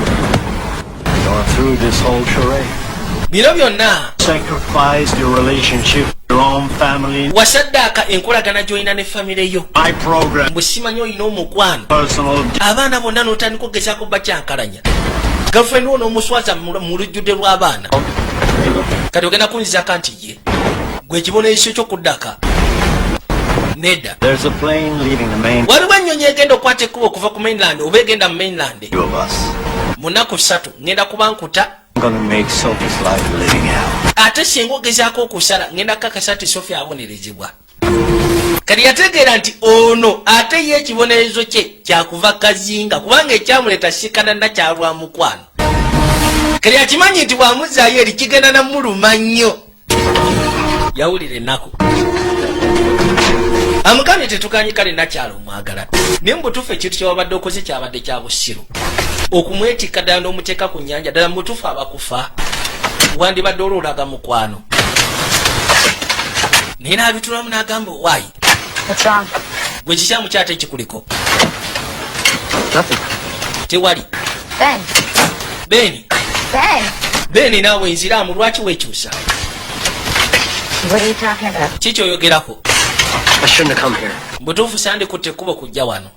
You're through this whole charade. Bino byonna. Sacrificed your relationship, your own family, Wasaddaaka enkolagana gy'olina ne famire yo. my program, Mbwe simanyi olina omukwano. personal. Abaana bonna n'otandika ogezaako bakyankalanya, girlfriend wo n'omuswaza mu lujjudde lw'abaana. Kati ogenda kunzizaka nti ye gwe ekibonerezo kyokuddaka nedda. There's a plane leaving the main. Waliwo ennyonyi egenda okukwata ekkubo okuva ku mainland oba egenda mu mainland. Two of us. Mu nnaku 3 ngenda kuba nkuta. I'm gonna make Sophie's life a living hell. Ate singa ogezaako okusala, ngenda kukakasa nti Sophie abonerezebwa. Kati yategeera nti ono ate ye ekibonerezo kye kyakuva kazinga, kubanga ekyamuleeta sikana nakyalwa mukwano. Kati akimanyi nti bw'amuzzaayo eri kigenda namuluma nnyo. Yawulira ennaku, amugambye tetuganyi kale nakyalo omwagala, naye mubutuufu ekintu kyewabadde okoze kyabadde kya busiru, okumwetikka ddala n'omuteeka ku nnyanja. Ddala mubutuufu abakufa wandibadde olwolaga mukwano, naye n'abitulamu n'agamba, owaayi. What's wrong? Gwe kikyamu kyate ekikuliko? Nothing. Tewali. Ben. Beni. Ben. Beni, naawe nziraamu, lwaki weekyusa? What are you talking about? Ki kyoyogerako? I shouldn't have come here. Butuufu sandikutte ekkubo kujja wano.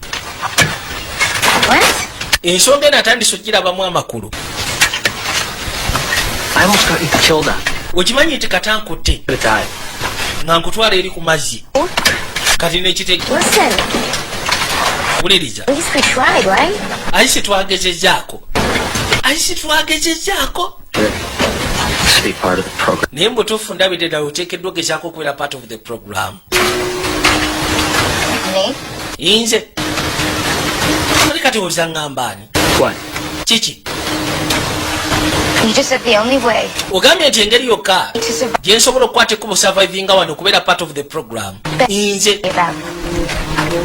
What? Ensonga eno atandise okugirabamu amakulu. I almost got you killed out. Okimanyi nti katankutte Could have died. nga nkutwala eri ku mazzi, kati nekitege. Listen, Wuliriza. at least we tried, right? Ayisi twagezezaako, ayisi twagezezaako. To be part of the program. Naye mubutuufu ndabidde ddala oteekeddwa ogezaako okubeera part of the program. Me? Nze oli kati oza ŋŋambaani? What? Kiki? You just said the only way Ogambye nti engeri yokka to survive gye nsobola okukwata ekkubo survivinga wano okubeera part of the program. Nze about.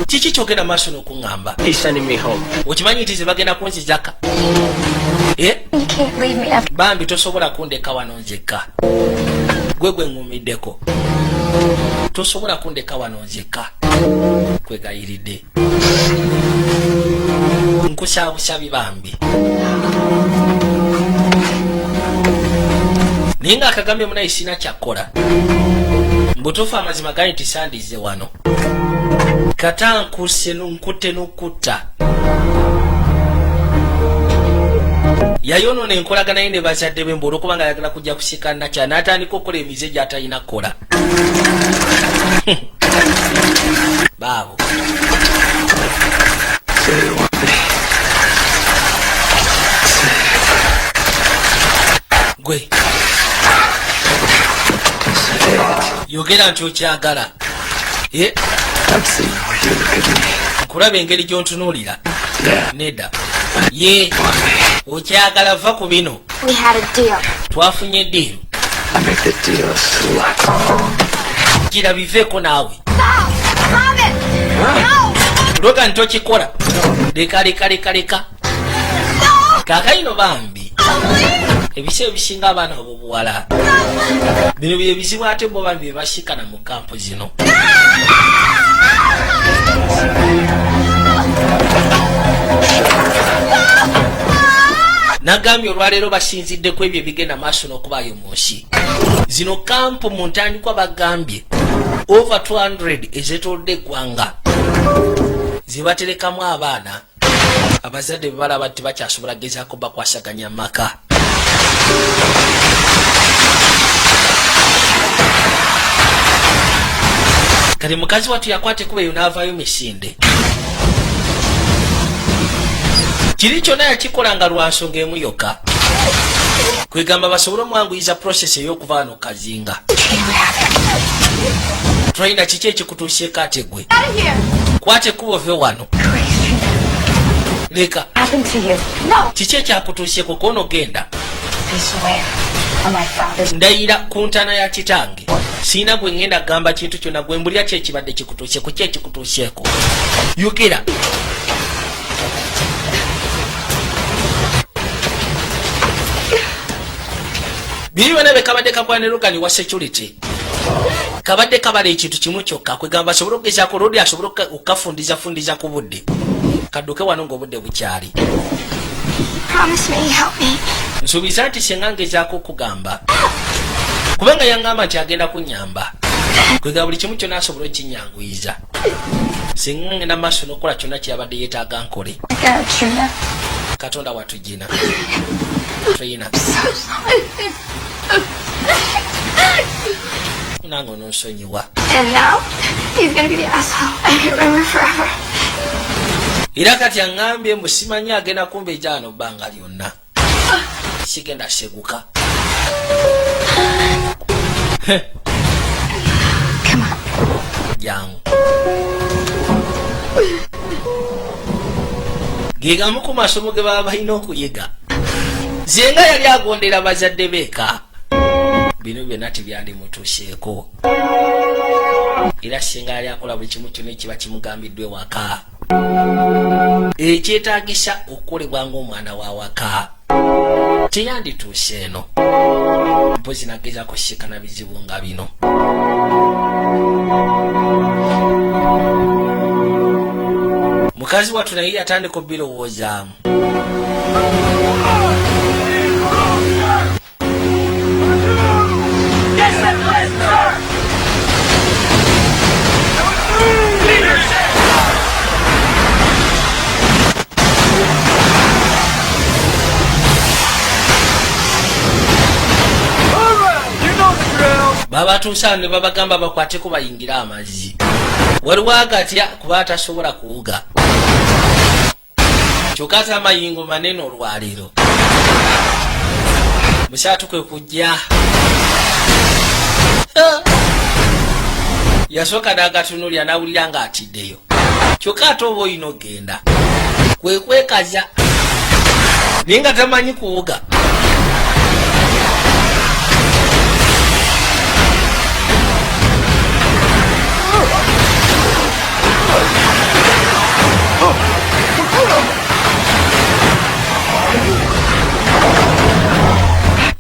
kiki kyogenda maaso n'okuŋŋamba? He's sending me home. Okimanyi nti ze bagenda kunzizaka? Eh? You can't leave me after. Bambi tosobola kundeka wano nzekka, gwe gwe ŋŋumiddeko, tosobola kundeka wano nzekka, kwegayiridde, nkusaabusabi bambi. Naye ng'akagambye munaye sina kyakkola. Mbutuufu amazima gali nti sandize wano kata nkuse nkutte n'okutta. Yayonoona enkolagana ye ne bazadde be mbu olwokuba nga ayagala kujja kusika nakya, n'atandika okukola emize gy'atalina kukola baabo. Say you want me. Say Gwe. it. Say it. Yogera nti okyagala. Eh, I've seen the way you look at me. Nkulaba engeri gy'ontunuulira. Yeah. Nedda ye. Want me. Okyagala, va ku bino. We had a deal. Twafunye deal. I make the deal, slut. Gira biveeko naawe. Stop! Stop it! Logan, tokikola. Leka, leka, leka, leka. Kaakaino bambi, ebiseera ebisinga abaana obubuwala bino bye bizibu, ate bo bambi byebasikana mu kampu zino. Nagambye olwaleero basinzidde ku ebyo ebigenda maaso n'okubaayo mu nsi zino. Kampu mu ntandikwa bagambye over 200 ezetolodde eggwanga zebaterekamu abaana abazadde be balaba tebakyasobola gezaako bakwasaganya maka. Kati mukazi wattu yakwata ekuba eyo n'avaayo misinde. Kiri kyonna yakikola nga lwa nsonga emu yokka, kwegamba basobole omwanguyiza process ey'okuva wano kazinga. Traina, kiki ekikutuusyeko ate gwe? Kwata ekkubo ove wano. Leka. Happened to you? No. Kiki ekyakutuusyeko kwono? Genda. I swear on my father's. Ndayira ku ntaana ya kitange, siina gwe ngenda kugamba kintu kyonna. Gwe mbulira, ki ekibadde kikutuusyeko? Ki ekikutuusyeko? Yogera. Biri byonna bye kabadde kakola ne Logan wa security, kabadde kabala ekintu kimu kyokka, kwegamba asobole okugezaako lodi asobole okukafundizafundiza ku budde, kadduke wano ng'obudde bukyali. Promise me you help me. Nsuubiza nti senga ngezaako okugamba, kubanga yaŋŋamba nti agenda kunyamba, kwegamba buli kimu kyonna asobole okinyanguyiza singa ngenda maaso n'okukola kyonna kyeyabadde yeetaaga nkole. I got Trina. Katonda watugina Trina. So sorry. Nange ononsonyiwa. And now he's gonna be the asshole I can remember forever. Era kati aŋŋambye mbu simanyi agenda kumba ekyano bbanga lyonna sigenda seguka. Come on. Jangu. Gegamu ku masomo ge baba balina okuyiga. Zenga yali agondera bazadde beeka, bino byonna tebyandimutuuseeko. Era singa yali akola buli kimu kyonna ekiba kimugambiddwa ewaka, ekyetaagisa okukolebwa ng'omwana wa waka, teyandituuse eno. Mpozi nagezaako kusikana bizibu nga bino. Mukazi wattu naye yatandika obirowoozaamu. Discipline, sir! Leadership! All right, you know the drill. Babatuusa ne babagamba bakwateko bayingire amazzi. Waliwo agatya kuba atasobola kuwuga, kyokka ate amayingo manene. Olwaleero musaatu kwe kujja. Ah! Yasooka n'agatunulya n'awulira ng'atiddeyo, kyokka ate oba olina okgenda kwe kwekaza, naye nga tamanyi kuwuga.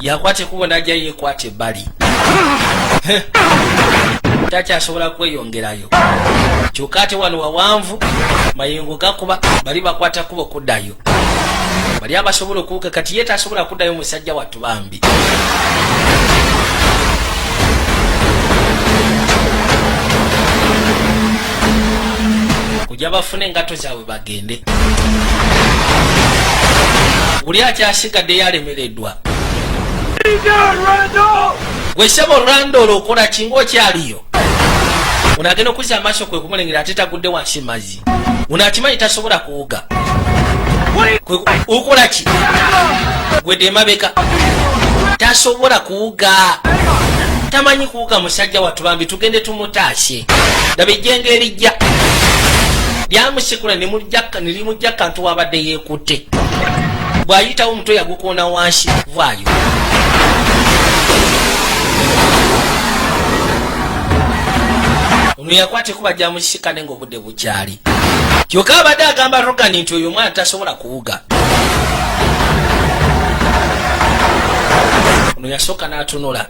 Yakwata ekubo najja yekwata ebbali, takyasobola kweyongerayo. Kyokka ate wano wawanvu, mayengo gakuba. Bali bakwata kubo kuddayo, bali abasobola okuwuga, kati ye tasobola kuddayo. Musajja wattu bambi. Kujja bafune engato zaabwe bagende. Buli akyasigadde yalemereddwa. Gwe ssebo Randall, okola kinga okyaliyo? Ono agenda okuzza amaaso kwe kumulengera ate tagudde wansi mazzi. Ono akimanyi tasobola kuwuga. Okola ki gwedde emabeka? Tasobola kuwuga, tamanyi kuwuga. Musajja wattu bambi, tugende tumutaase. Laba ejjenga erijja lyamusikula ne limujja kantu wabadde yeekutte. Bw'ayitawo omutwe yagukoona wansi. Vaayo. Ono yakwata ekuba gyamusika naye ngaobudde bukyali, kyokka abadde agamba Rogan nti oyo omwana tasobola kuwuga. Ono yasooka n'atunula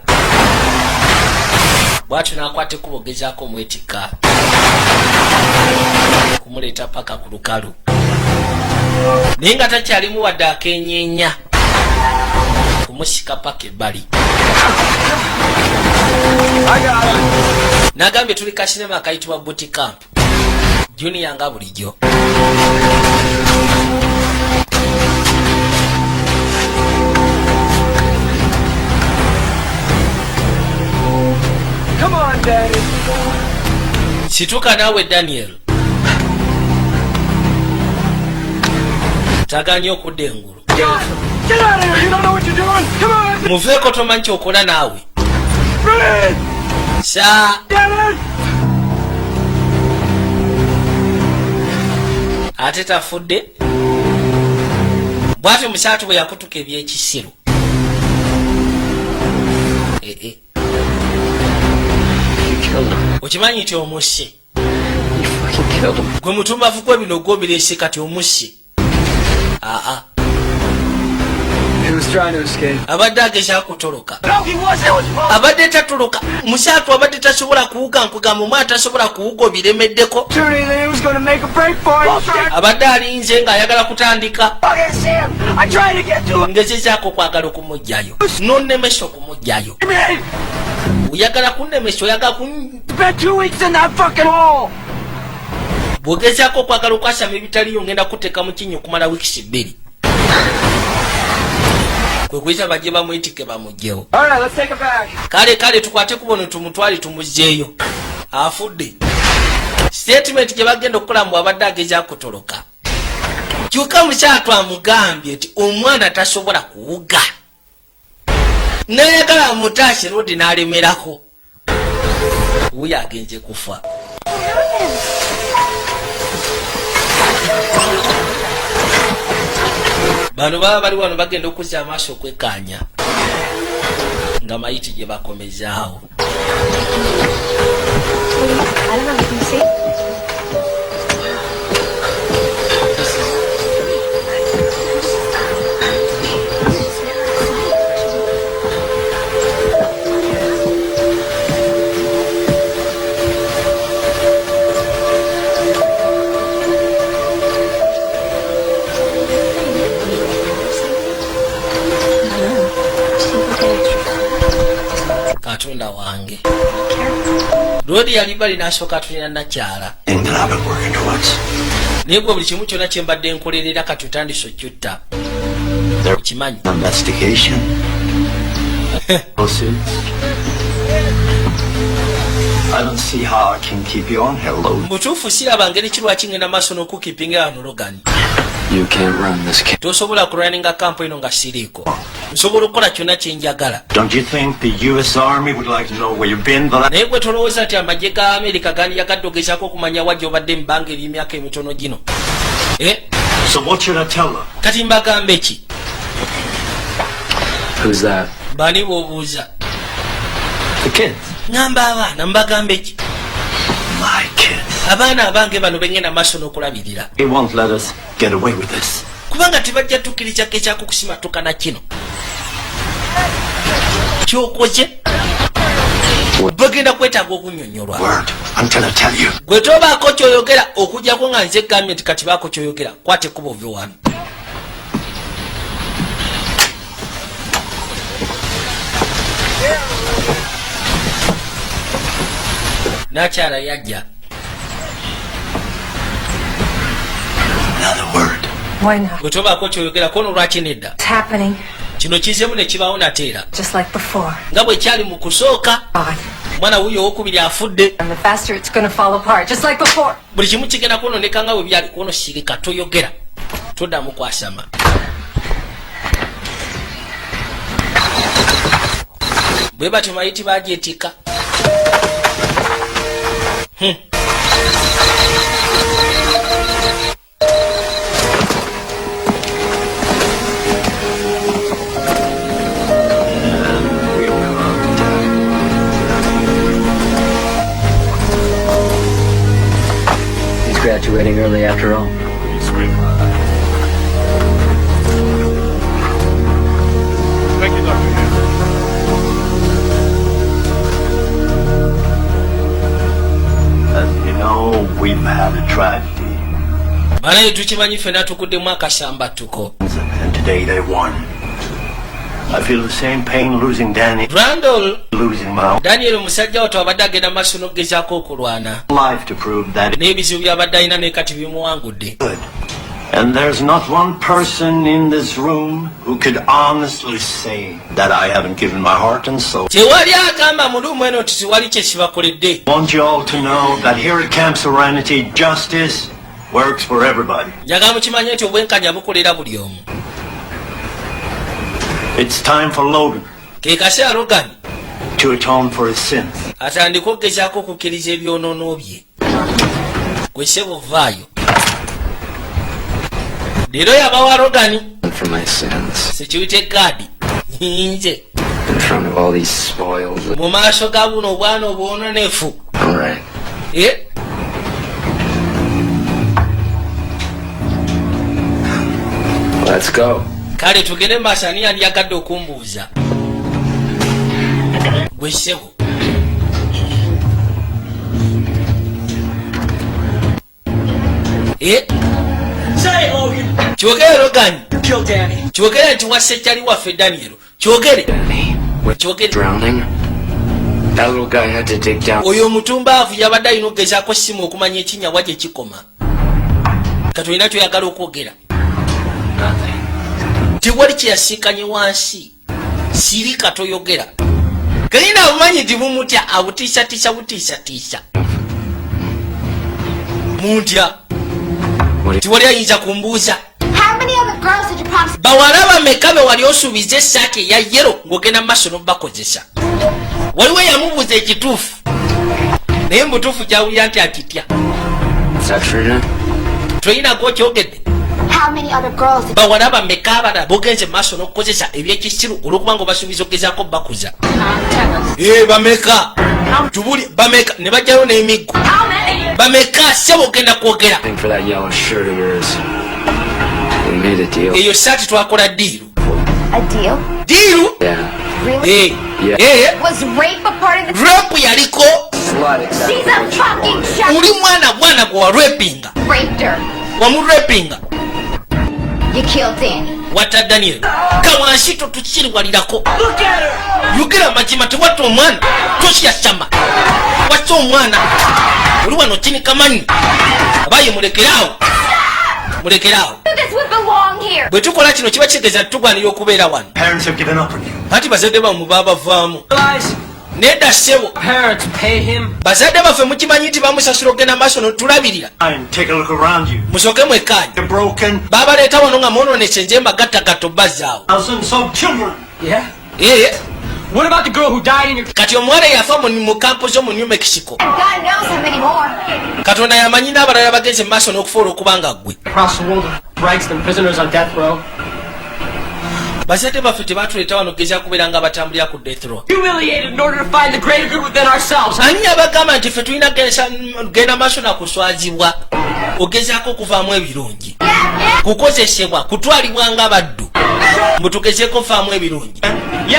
bwatyo n'akwata ekkubo gezaako omwetikka kumuleeta paka ku lukalu, naye nga takyalimu wadde akenyeenya kumusika paka ebbali. Nagambye tuli kasinema akayitibwa Boot Camp Junior nga bulijjo. Come on, Daddy. Situka naawe Daniel. Tagaanye okudda engulu. Get out of here! You don't know what you're doing! Come on! Muveeko, tomanyi kyokola naawe. Breathe! Sa. Get it! Ate tafudde bwatyo musaatu bwe yakutuka ebyekisiru. Eh, eh. You killed him. Okimanyi nti omusse? You fucking killed him. Gwe mutumbavu gwe bino gwobireese kati omusse aa. He was trying to escape. Abadde agezaako kutoloka. No, he wasn't! It was Abadde tatoloka musaatu, abadde tasobola kuwuga. Nkugamba omwana tasobola kuwuga, obiremeddeko. Opportunity that he was going to make a break for it. Abadde alinze ng'ayagala kutandika. Fucking see him! I tried to get to him! Ngezezaako okwagala okumugjayo, nonnemesa okumugjayo. Oyagala kunnemesa, oyagala kun Spent 2 weeks in that fucking hole! Bw'ogezaako okwagala okwasama ebitaliyo, ngenda kuteeka mu kinnya okumala wiikisi 2. Kwe kuyita bajje bamwetike bamugjewo. All right, let's take it back. Kale kale, tukwate kubono tumutwale tumugjeeyo, afudde. Statement gye bagenda okukola mbu abadde agezaako kutoloka, kyokka mukyatu amugambye nti omwana tasobola kuwuga, nayagala amutaase rodi n'alemerako. Wuyo agenze kufa. Bano baba bali wano bagenda okuzza amaaso okwekkaanya nga mayiti gye bakomezaawo. I don't know. Can you see? I don't know. Just think we'll get extra. Katonda wange, Lodi yali bali n'asooka atulina nakyala. Thing that I've been working towards. Naye gwe buli kimu kyonna kye mbadde nkolerera kati otandise okyutta. There Okimanyi? investigation. Lawsuits. I don't see how I can keep you on here, Logan. Mu butuufu siraba ngeri ki lwaki ngenda maaso n'okukipinga wano, Logan. You can't run this camp. Tosobola kulwaninga kampu eno nga siriiko. Nsobola okukola kyonna kyenjagala. Don't you think the U.S. Army would like to know where you've been the last Naye gwe tolowooza nti amagye ga Amerika gandiyagadde ogezaako okumanya wa gy'obadde mu bbanga ery'emyaka emitono gino? Eh? So what should I tell them? Kati mbagambe ki? Who's that? Baani b'obuuza? The kids. Ŋŋamba abaana mbagambe ki? My kids. Abaana abange bano bengenda maaso n'okulabirira. They won't let us get away with this. Kubanga tebajja tukkiriza kekyako kusimatuka na kino kyokoze, bagenda kwetaaga okunnyonnyolwa. Word until I tell you. Gwe tobaako kyoyogera okugjako nga nze gambye nti kati baako kyoyogera. Kwata ekkubo ove wano. Nakyala yajja. Another word. Why not? Gwe tobaako kyoyogera kono lwaki nedda? It's happening Kino kizemu ne kibaawo nateera. just like before. Nga bwe kyali mu kusooka. God. Omwana wuyo owokubiri afudde. And the faster it's gonna fall apart, just like before. Buli kimu kigenda kwononeka nga bwe byali kwono. Sirika, toyogera, toddamu kwasama. Bwe batyo mayiti bagyetika. Graduating early after all. Thank you, Dr. Hill. As you know, we've had a tragedy, Banaye, tukimanyi ffenna tukuddemu akasambattuko. And today they won. I feel the same pain losing Danny, Randall, losing my Daniel omusajja wattu abadde agenda maaso n'okugezaako okulwana life to prove that n'ebizibu by'abadde alina, naye kati bimuwangudde. Good. And there's not one person in this room who could honestly say that I haven't given my heart and soul. Tewali agamba mu room eno nti tewali kye kibakoledde. I want you all to know that here at Camp Serenity, justice works for everybody. Njagala mukimanye nti obwenkanya bukolera buli omu. It's time for Logan Ke kaseera Logan to atone for his sins. atandike okugezaako okukkiriza ebyonoono bye. Gwe ssebo vaayo, leero yabawa Logan. For my sins. Security guard nze. In front of all these spoiled. Mu maaso ga buno obwana obwononefu. All right. Eh, Let's go. Kale tugende mu maaso. Ani yandiyagadde okumbuuza? Gwe ssebo. Eh, Say it, Logan. Kyogere Logan. You killed Danny. Kyogere nti wasse kyali waffe Daniel. Kyogere. Danny. With Kyogere. drowning? That little guy had to dig down. Oyo omutumbaavu yabadde alina okugezaako simu okumanya ekinyawa gye kikoma. Kati olina kyoyagala okwogera? Nothing. Tewali kyeyasiikanye wansi. Sirika, toyogera. Kalina abumanyi nti bumutya, abutiisatiisa, butiisatiisa muntya. What do Tiwali ayinza kumbuuza. How many other girls did you promise? Bawala bameka be wali osuubiza essaati eya yellow ng'ogenda mu maaso n'obakozesa? Waliwo eyamubuuza ekituufu, naye mubutuufu kyawulira nti akitya. Is that Trina? Toyinako kyogedde. How many other girls did Bawala bameka abalala bogenze mu maaso n'okukozesa ebyekisiru olw'okuba nga obasuubiza okugezaako bakuza? Eh, bameka tubuli, bameka ne bajjayo n'emiggo? Bameka sebo ogenda kwogera? Thing for that yellow shirt of yours. We made a deal. Eyo saati twakola deal. A deal? Deal. Yeah. Really? Eh, Yeah. eh, Was rape a part of the? Rape yaliko? Slut, exactly She's a what you fucking wanted. child. Oli mwana bwana gwe warepinga. Raped her. Wamurepinga. You killed Danny. Watta Daniel. Kawansi totukiriwalirako. Yogera amazima, tewatta omwana. Tokyasama, watta omwana. Oli wano kinikamanyi abaye. Mulekeraawo, mulekeraawo. This would belong here. Bwe tukola kino kiba kitegeeza titugwanira okubeera wano. Parents have given up on you. Anti bazadde bammwe baabavaamu. Realize Nedda ssebo. parents pay him. Bazadde baffe mukimanyi nti bamusasula okugenda maaso notulabirira. And take a look around you. Musooke mwekkaanye. You're broken. Babaleeta wano nga mwononese, nze mbagattagatta obbazaawo. Thousands of children. Yeah? Ee. What about the girl who died in your Kati omuwala eyafa mu kampo zo mu New Mexico? And God knows how many more. Katonda yamanyi n'abalala bagenze mu maaso n'okufa olw'okuba nga ggwe. Across the world of rags than prisoners on death row? Bazadde baffe tebatuleeta wano kugeza kubeera nga batambulira ku death row. Humiliated in order to find the greater good within ourselves. Ani abagamba nti ffe tulina genda maaso nakuswazibwa ogezaako okuvaamu ebirungi, kukozesebwa, kutwalibwa nga baddu mbu tugezeeko vaamu ebirungi?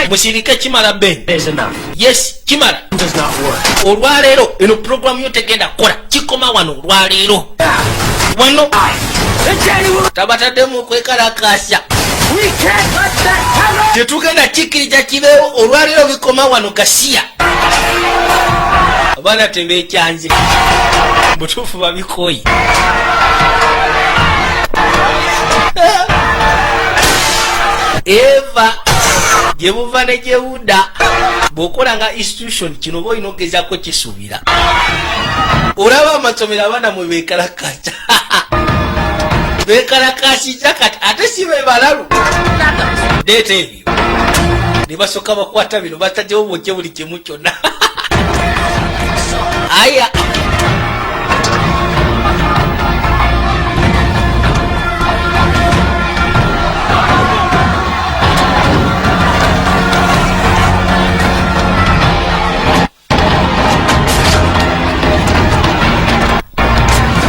Musirike, kimala Ben. Is enough. Yes, kimala. Does not work. Olwaleero eno puroguramu yo tegenda kukola, kikoma wano olwaleero wano. Then Danny will. Tabataddemu kwekalakasa. We can't let that happen! Tetugenda kikkiriza kibeewo olwaleero, bikoma wano gasiya. Abaana tebekyanze, butuufu babikoyi. Eva gye buva ne gye budda, bw'okola nga institution kino oba olina okugezaako kisuubira. Olaba amasomero abaana mwe bekalakasa, bekalakasiza kati ate si be balalu. Leeta ebyo ne basooka bakwata bino, bataddewo bwokye buli kimu kyonna. Aya.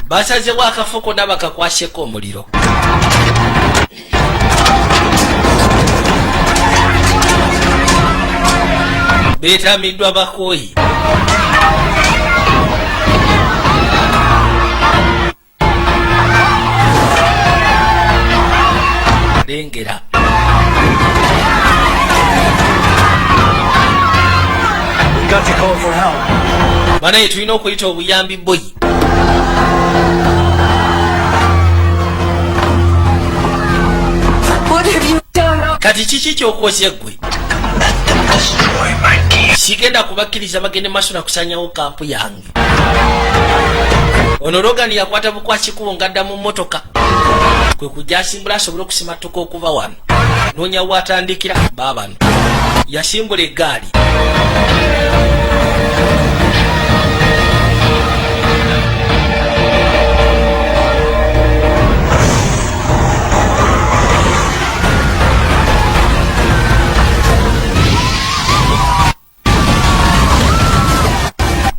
Basazewo akafo konna bakakwaseko omuliro. Beetamiddwa bakooyi. Lengera. We've got to call for help. Banaye tulina okuyita obuyambi boyi. What have you done? Kati kiki kyokoze gwe? Let them destroy my camp. Sigenda kubakkiriza bagende maaso na kusanyawo kampu yange. Ono Logan yakwata bukwasi kubo ngadda mu mmotoka kwe kujja asimbula asobole okusimattuka okuva wano. Noonya waatandikira baabano. Yasimbula eggaali.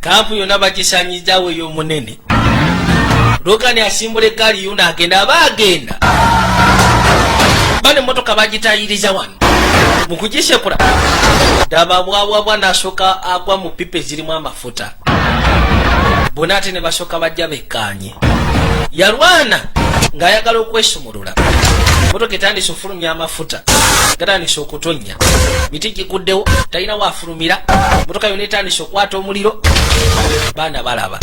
Kampu yonna bagisanyizaawo ey'omunene. Logan asimbula eggaali yuna agenda aba agenda. Bano emmotoka bagitayiriza wano. Mu kugisekula ddaba bwabwabwa n'asooka agwa mu pipa ezirimu amafuta. Bonna ate ne basooka bajja bekkaanye. Yalwana ng'ayagala okwesumulula. Emmotoka etandise okufulumya amafuta. Gatandise okutonnya. Miti giguddewo, talina waafulumira. Emmotoka yonna etandise okukwata omuliro. Baana balaba.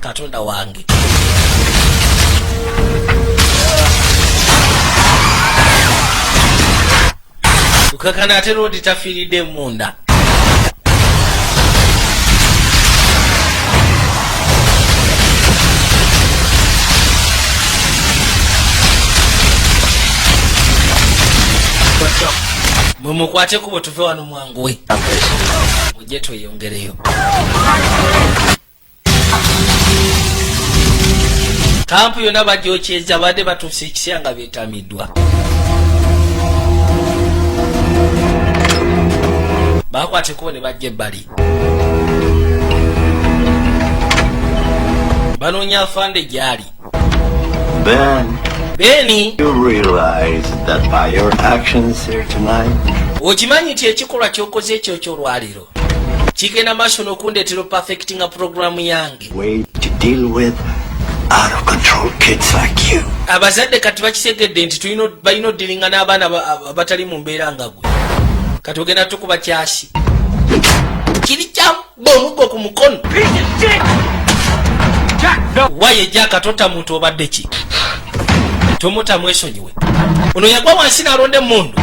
Katonda wange. Ukakana ate lodi tafiiridde munda. Mumukwate kubo tuve wano mwanguwe. Mujje tweyongereyo. Kampu yonna bagyokyeza badde batuuse ekiseera nga beetamiddwa. Bakwate kubo ne bajja ebbali. Banoonya afande gy'ali. Ben, Beni, you realize that by your actions here tonight, okimanyi nti ekikolwa ky'okoze ekyo ky'olwaleero kigenda maaso n'okundeetera perfectinga puroguramu yange. way to deal with out of control kids like you. Abazadde kati bakitegedde nti balina odiringa n'abaana abatali mu mbeera nga gwe. Kati ogenda tukuba kyasi. Kiri kya omuggo ku mukono. Waye Jack tota muntu obadde ki? Tomuta mwesonyiwe. Ono yagwa wansi n'alonda emmundu.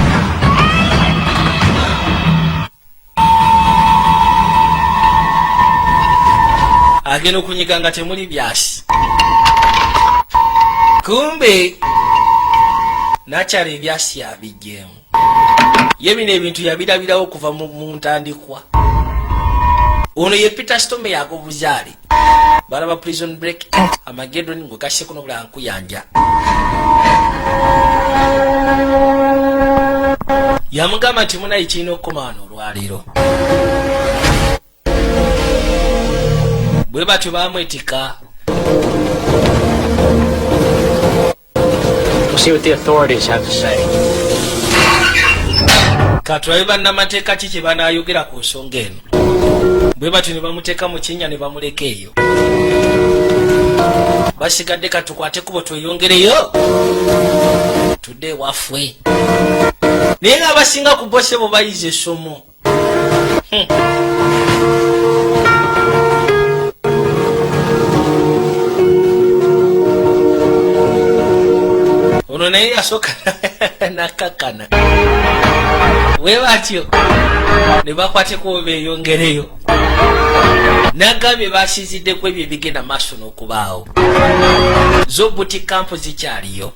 Agenda okunyiga nga temuli byasi. Kumbe nakyala ebyasi yabiggyemu. Ye bino ebintu yabirabirawo okuva mu ntandikwa. Ono ye Peter Storm yagobuzaale. Balaba Prison Break, Armageddon ng'ogasseko n'obulala nkuyanja. Yamugamba nti munayi kirina okukoma wano olwaleero. Bwe batyo baamwetika. We'll see what the authorities have to say. Katulabe bannamateeka ki kye banaayogera ku nsonga eno. Bwe batyo ne bamuteeka mu kinnya ne bamuleka eyo. Basigadde katukwate kubo tweyongereyo tudde ewaffe. Naye ng'abasinga ku bo ssebo bayize essomo. Ono naye yasooka n'akkakkana. Bwe batyo ne bakwateko beeyongereyo. N'agambye basinziddeko ebyo ebigenda maaso n'okubaawo. Zo boot camp zikyaliyo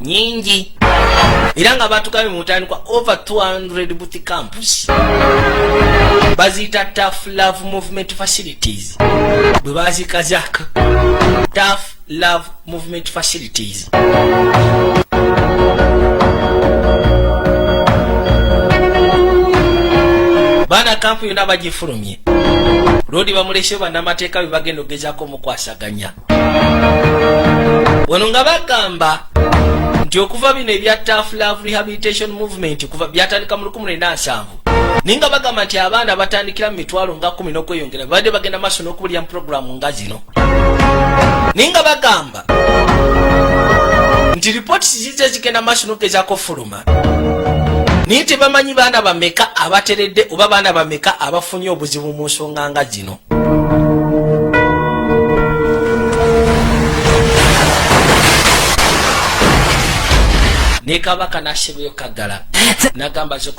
nnyingi. Era nga batugambye mu ntandikwa over 200 boot camps. Baziyita Tough Love Movement Facilities. Bwe bazikazaako Tough Love Movement Facilities. Kampu yonna bagifulumye, loodi bamulese bannamateeka bye bagenda okugezaako omukwasaganya wano, nga bagamba nti okuva bino ebya Tough Love Rehabilitation Movement kuva byatandika mu 1970, naye nga bagamba nti abaana batandikira mu mitwalo nga 10 n'okweyongera babadde bagenda maaso n'okubulira mu puroguramu nga zino, naye nga bagamba nti ripooti zize zigenda maaso n'okugezaako fuluma, naye tebamanyi baana bameka abateredde oba baana bameka abafunye obuzibu mu nsonga nga zino. Ne kabaka n'asebeyo kaggala n'agamba zoko.